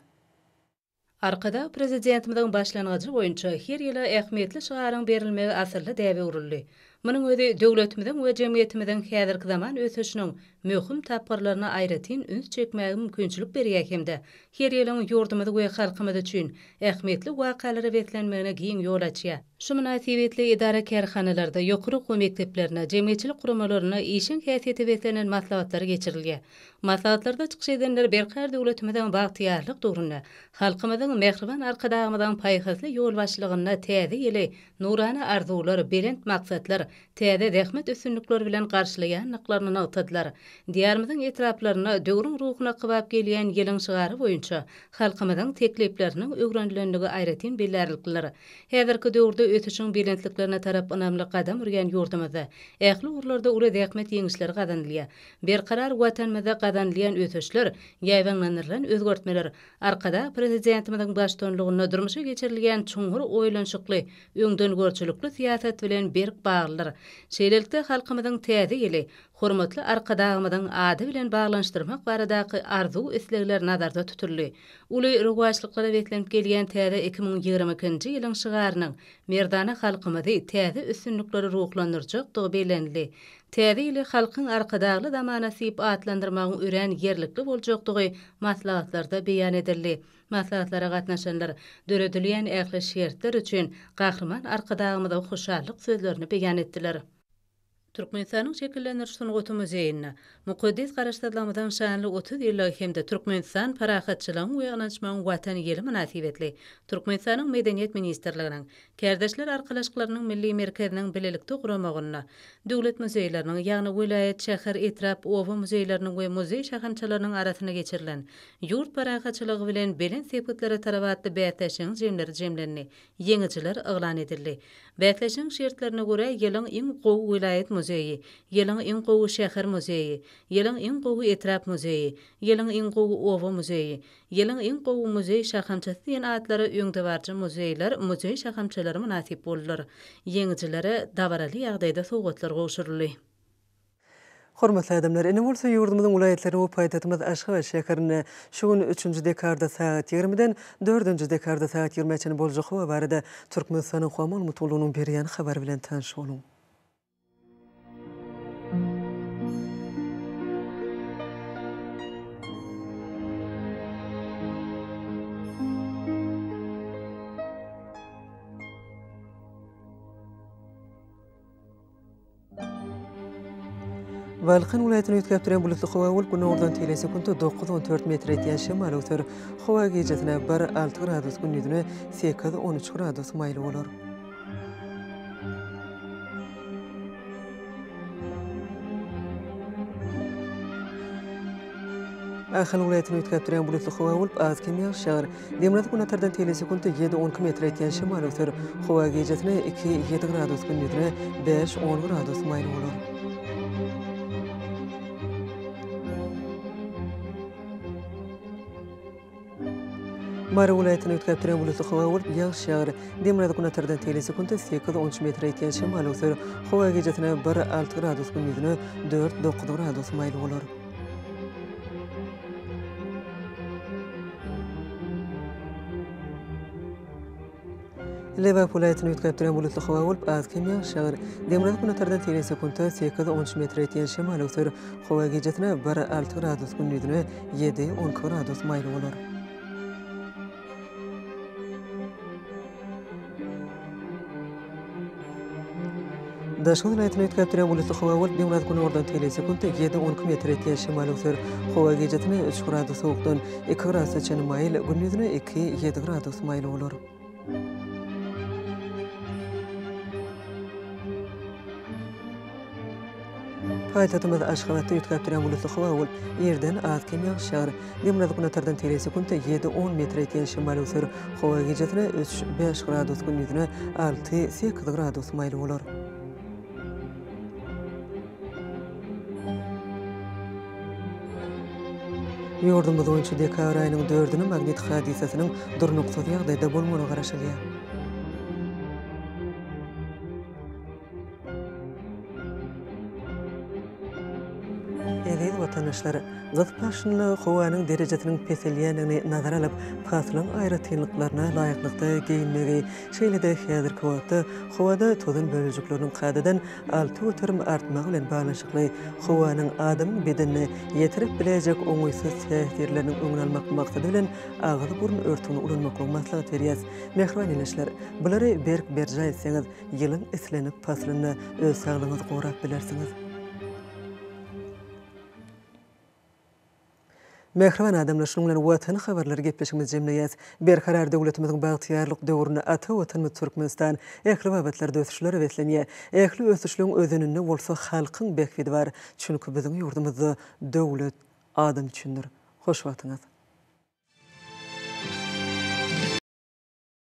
Arkadag Prezidentimiziň başlangyjy boýunça her ýyla ähmiýetli şygaryň berilmegi asylly däbe öwrüldi. Munuň özi döwletimiziň we jemgyýetimiziň häzirki zaman ösüşiniň möhüm tapgyrlaryna aýratyn üns çekmäge mümkinçilik berýär hem-de her ýylyň ýurdumyz we halkymyz üçin ähmiýetli wakalara beslenmegine giň ýol açýar. Şu mynasybetli edara-kärhanalarda, ýokary okuw mekdeplerinde, jemgyýetçilik guramalarynda işeň häsiýete beslenen maslahatlar geçirilýär. Maslahatlarda çykyş edenler Berkarar döwletimiziň bagtyýarlyk döwründe halkymyzyň mähriban Arkadagymyzyň paýhasly ýolbaşçylygynda täze ýyly nurana arzuwlar, belent maksatlar, täze zähmet üstünlikleri bilen garşylaýandyklaryny nygtadylar. Diýarymyzyň etraplarynda döwrüň ruhuna kybap gelýän ýylyň şygary boýunça halkymyzyň teklipleriniň öwrenilendigi aýratyn bellärliklidir. Häzirki döwürde ösüşiň belentliklerine tarap ynamly gadam urýan ýurdumyzda ähli ugurlarda uly zähmet ýeňişleri gazanylýar. Berkarar Watanymyzda gazanylýan ösüşler, ýaýbaňlandyrylan özgertmeler Arkadag Prezidentimiziň baştutanlygynda durmuşa geçirilýän çuňňur oýlanyşykly, öňdengörüjilikli syýasat bilen berk baglydyr. Şeýlelikde, halkymyzyň Täze ýyly hormatly Arkadagymyzyň ady bilen baglanyşdyrmak baradaky arzuw-islegler nazarda tutuldy. Uly rowaçlyklara beslenip gelýän täze 2022-nji ýylyň şygarynyň merdana halkymyzy täze üstünliklere ruhlandyrjakdygy bellenildi. Täze ýyly Halkyň Arkadagly zamanasy diýip atlandyrmagyň örän ýerlikli boljakdygy maslahatlarda beýan edildi. Maslahatlara gatnaşanlar döredilýän ähli şertler üçin Gahryman Arkadagymyza hoşallyk sözlerini beýan etdiler. Türkmenistanyň Şekillendiriş sungaty muzeýinde Mukaddes Garaşsyzlygymyzyň şanly 30 ýyllygy hem-de Türkmenistan parahatçylygyň we ynanyşmagyň Watany ýyly mynasybetli Türkmenistanyň Medeniýet ministrliginiň, Kärdeşler arkalaşyklarynyň Milli merkeziniň bilelikde guramagynda döwlet muzeýleriniň, ýagny welaýat, şäher, etrap, oba muzeýleriniň we muzeý şahamçalarynyň arasynda geçirilen Ýurt parahatçylygy bilen belent sepgitlere tarap atly bäsleşigiň jemleri jemlendi, ýeňijiler yglan edildi. Bäsleşigiň şertlerine görä, ýylyň iň gowy welaýat muzeýi, ýylyň iň gowy şäher muzeýi, ýylyň iň gowy etrap muzeýi, ýylyň iň gowy oba muzeýi, Ýylyň iň gowy muzeý şahamçasy diýen atlara öňdebaryjy muzeýler, muzeý şahamçalary mynasyp boldular. Ýeňijilere dabaraly ýagdaýda sowgatlar gowşuryldy. Hormatly adamlar, indi bolsa ýurdumyzyň welaýatlarynda we paýtagtymyz Aşgabat şäherinde şu gün üçünji dekabrda sagat ýigrimiden dördünji dekabrda sagat ýigrimä çenli boljak howa barada Türkmenistanyň Howa maglumat gullugynyň berýän habary bilen tanyş boluň. Balkan welaýatyny üýtgäp durýan bulutly howa bolup, günordan tegelek sekuntda 9-14 metr etýän şemal öwser. Howa gijesine bir, alty gradus, gündizine 8, 13 gradus maýyl bolar. Ahal welaýatyny üýtgäp durýan bulutly howa bolup, az-kem ýagyş ýagar. Demirgazyk-günortadan tegelek sekuntda ýedi-on iki metre ýetýän şemal öwser. Howa gijesine iki, ýedi gradus, gündizine bäş, on gradus maýyl bolar. Mary welaýatynda üýtgäp durýan bulutly howa bolup, ýagyş ýagar. Demirgazyk-günortadan tegelek sekuntda sekiz, on üç metre ýetýän şemal öwser. Howa gijesine bir, alty gradus, gündizine dört, dokuz gradus maýyl bolar. Lebap welaýatynda üýtgäp durýan bulutly howa bolup, az-kem ýagyş ýagar. Demirgazyk-günortadan tegelek sekuntda sekiz, on üç metre ýetýän şemal öwser. Howa gijesine bir, alty gradus, gündizine ýedi, on iki gradus maýyl bolar. Daşoguz welaýatynda üýtgäp durýan bulutly howa bolup, demirgazyk-günordan tegelek sekuntda ýedi, on iki metre ýetýän şemal öwser. Howa gijesine üç gradus sowukdan iki gradusa çenli maýyl, gündizine iki, ýedi gradus maýyl bolar. Paýtagtymyz Aşgabatda üýtgäp durýan bulutly howa bolup, irden az-kem ýagyş ýagar. Demirgazyk-günortadan tegelek sekuntda ýedi, on metre ýetýän şemal öwser. Howa gijesine üç, bäş gradus, gündizine alty, sekiz gradus maýyl bolar. Ýurdumyz boýunça dekabr aýynyň dördüne magnit hadysasynyň durnuksyz ýagdaýda bolmagyna garaşylýar. Eziz watandaşlar! Gyz paslynda howanyň derejesiniň peselýändigini nazara alyp, paslyň aýratynlyklaryna laýyklykda geýinmegi, şeýle-de häzirki wagtda howada tozan bölejikleriniň kadadan 6% artmagy bilen baglanyşykly howanyň adamyň bedenine ýetirip biläýjek oňaýsyz täsirleriniň öňüni almak maksady bilen agyz-burun örtügini ulanmaklygy maslahat berýäs. Mähriban ildeşler! Bulary berk berjaý etseňiz, ýylyň islendik paslynda öz saglygyňyzy gorap bilersiňiz. Mähriban adamlar, şunuň bilen Watan habarlary gepleşigimizi jemleýäs. Berkarar döwletimiziň bagtyýarlyk döwründe ata Watanymyz Türkmenistan ähli babatlarda ösüşlere beslenýär. Ähli ösüşligiň özeninde bolsa halkyň bähbidi bar. Çünki biziň ýurdumyzda döwlet adam üçindir. Hoş wagtyňyz!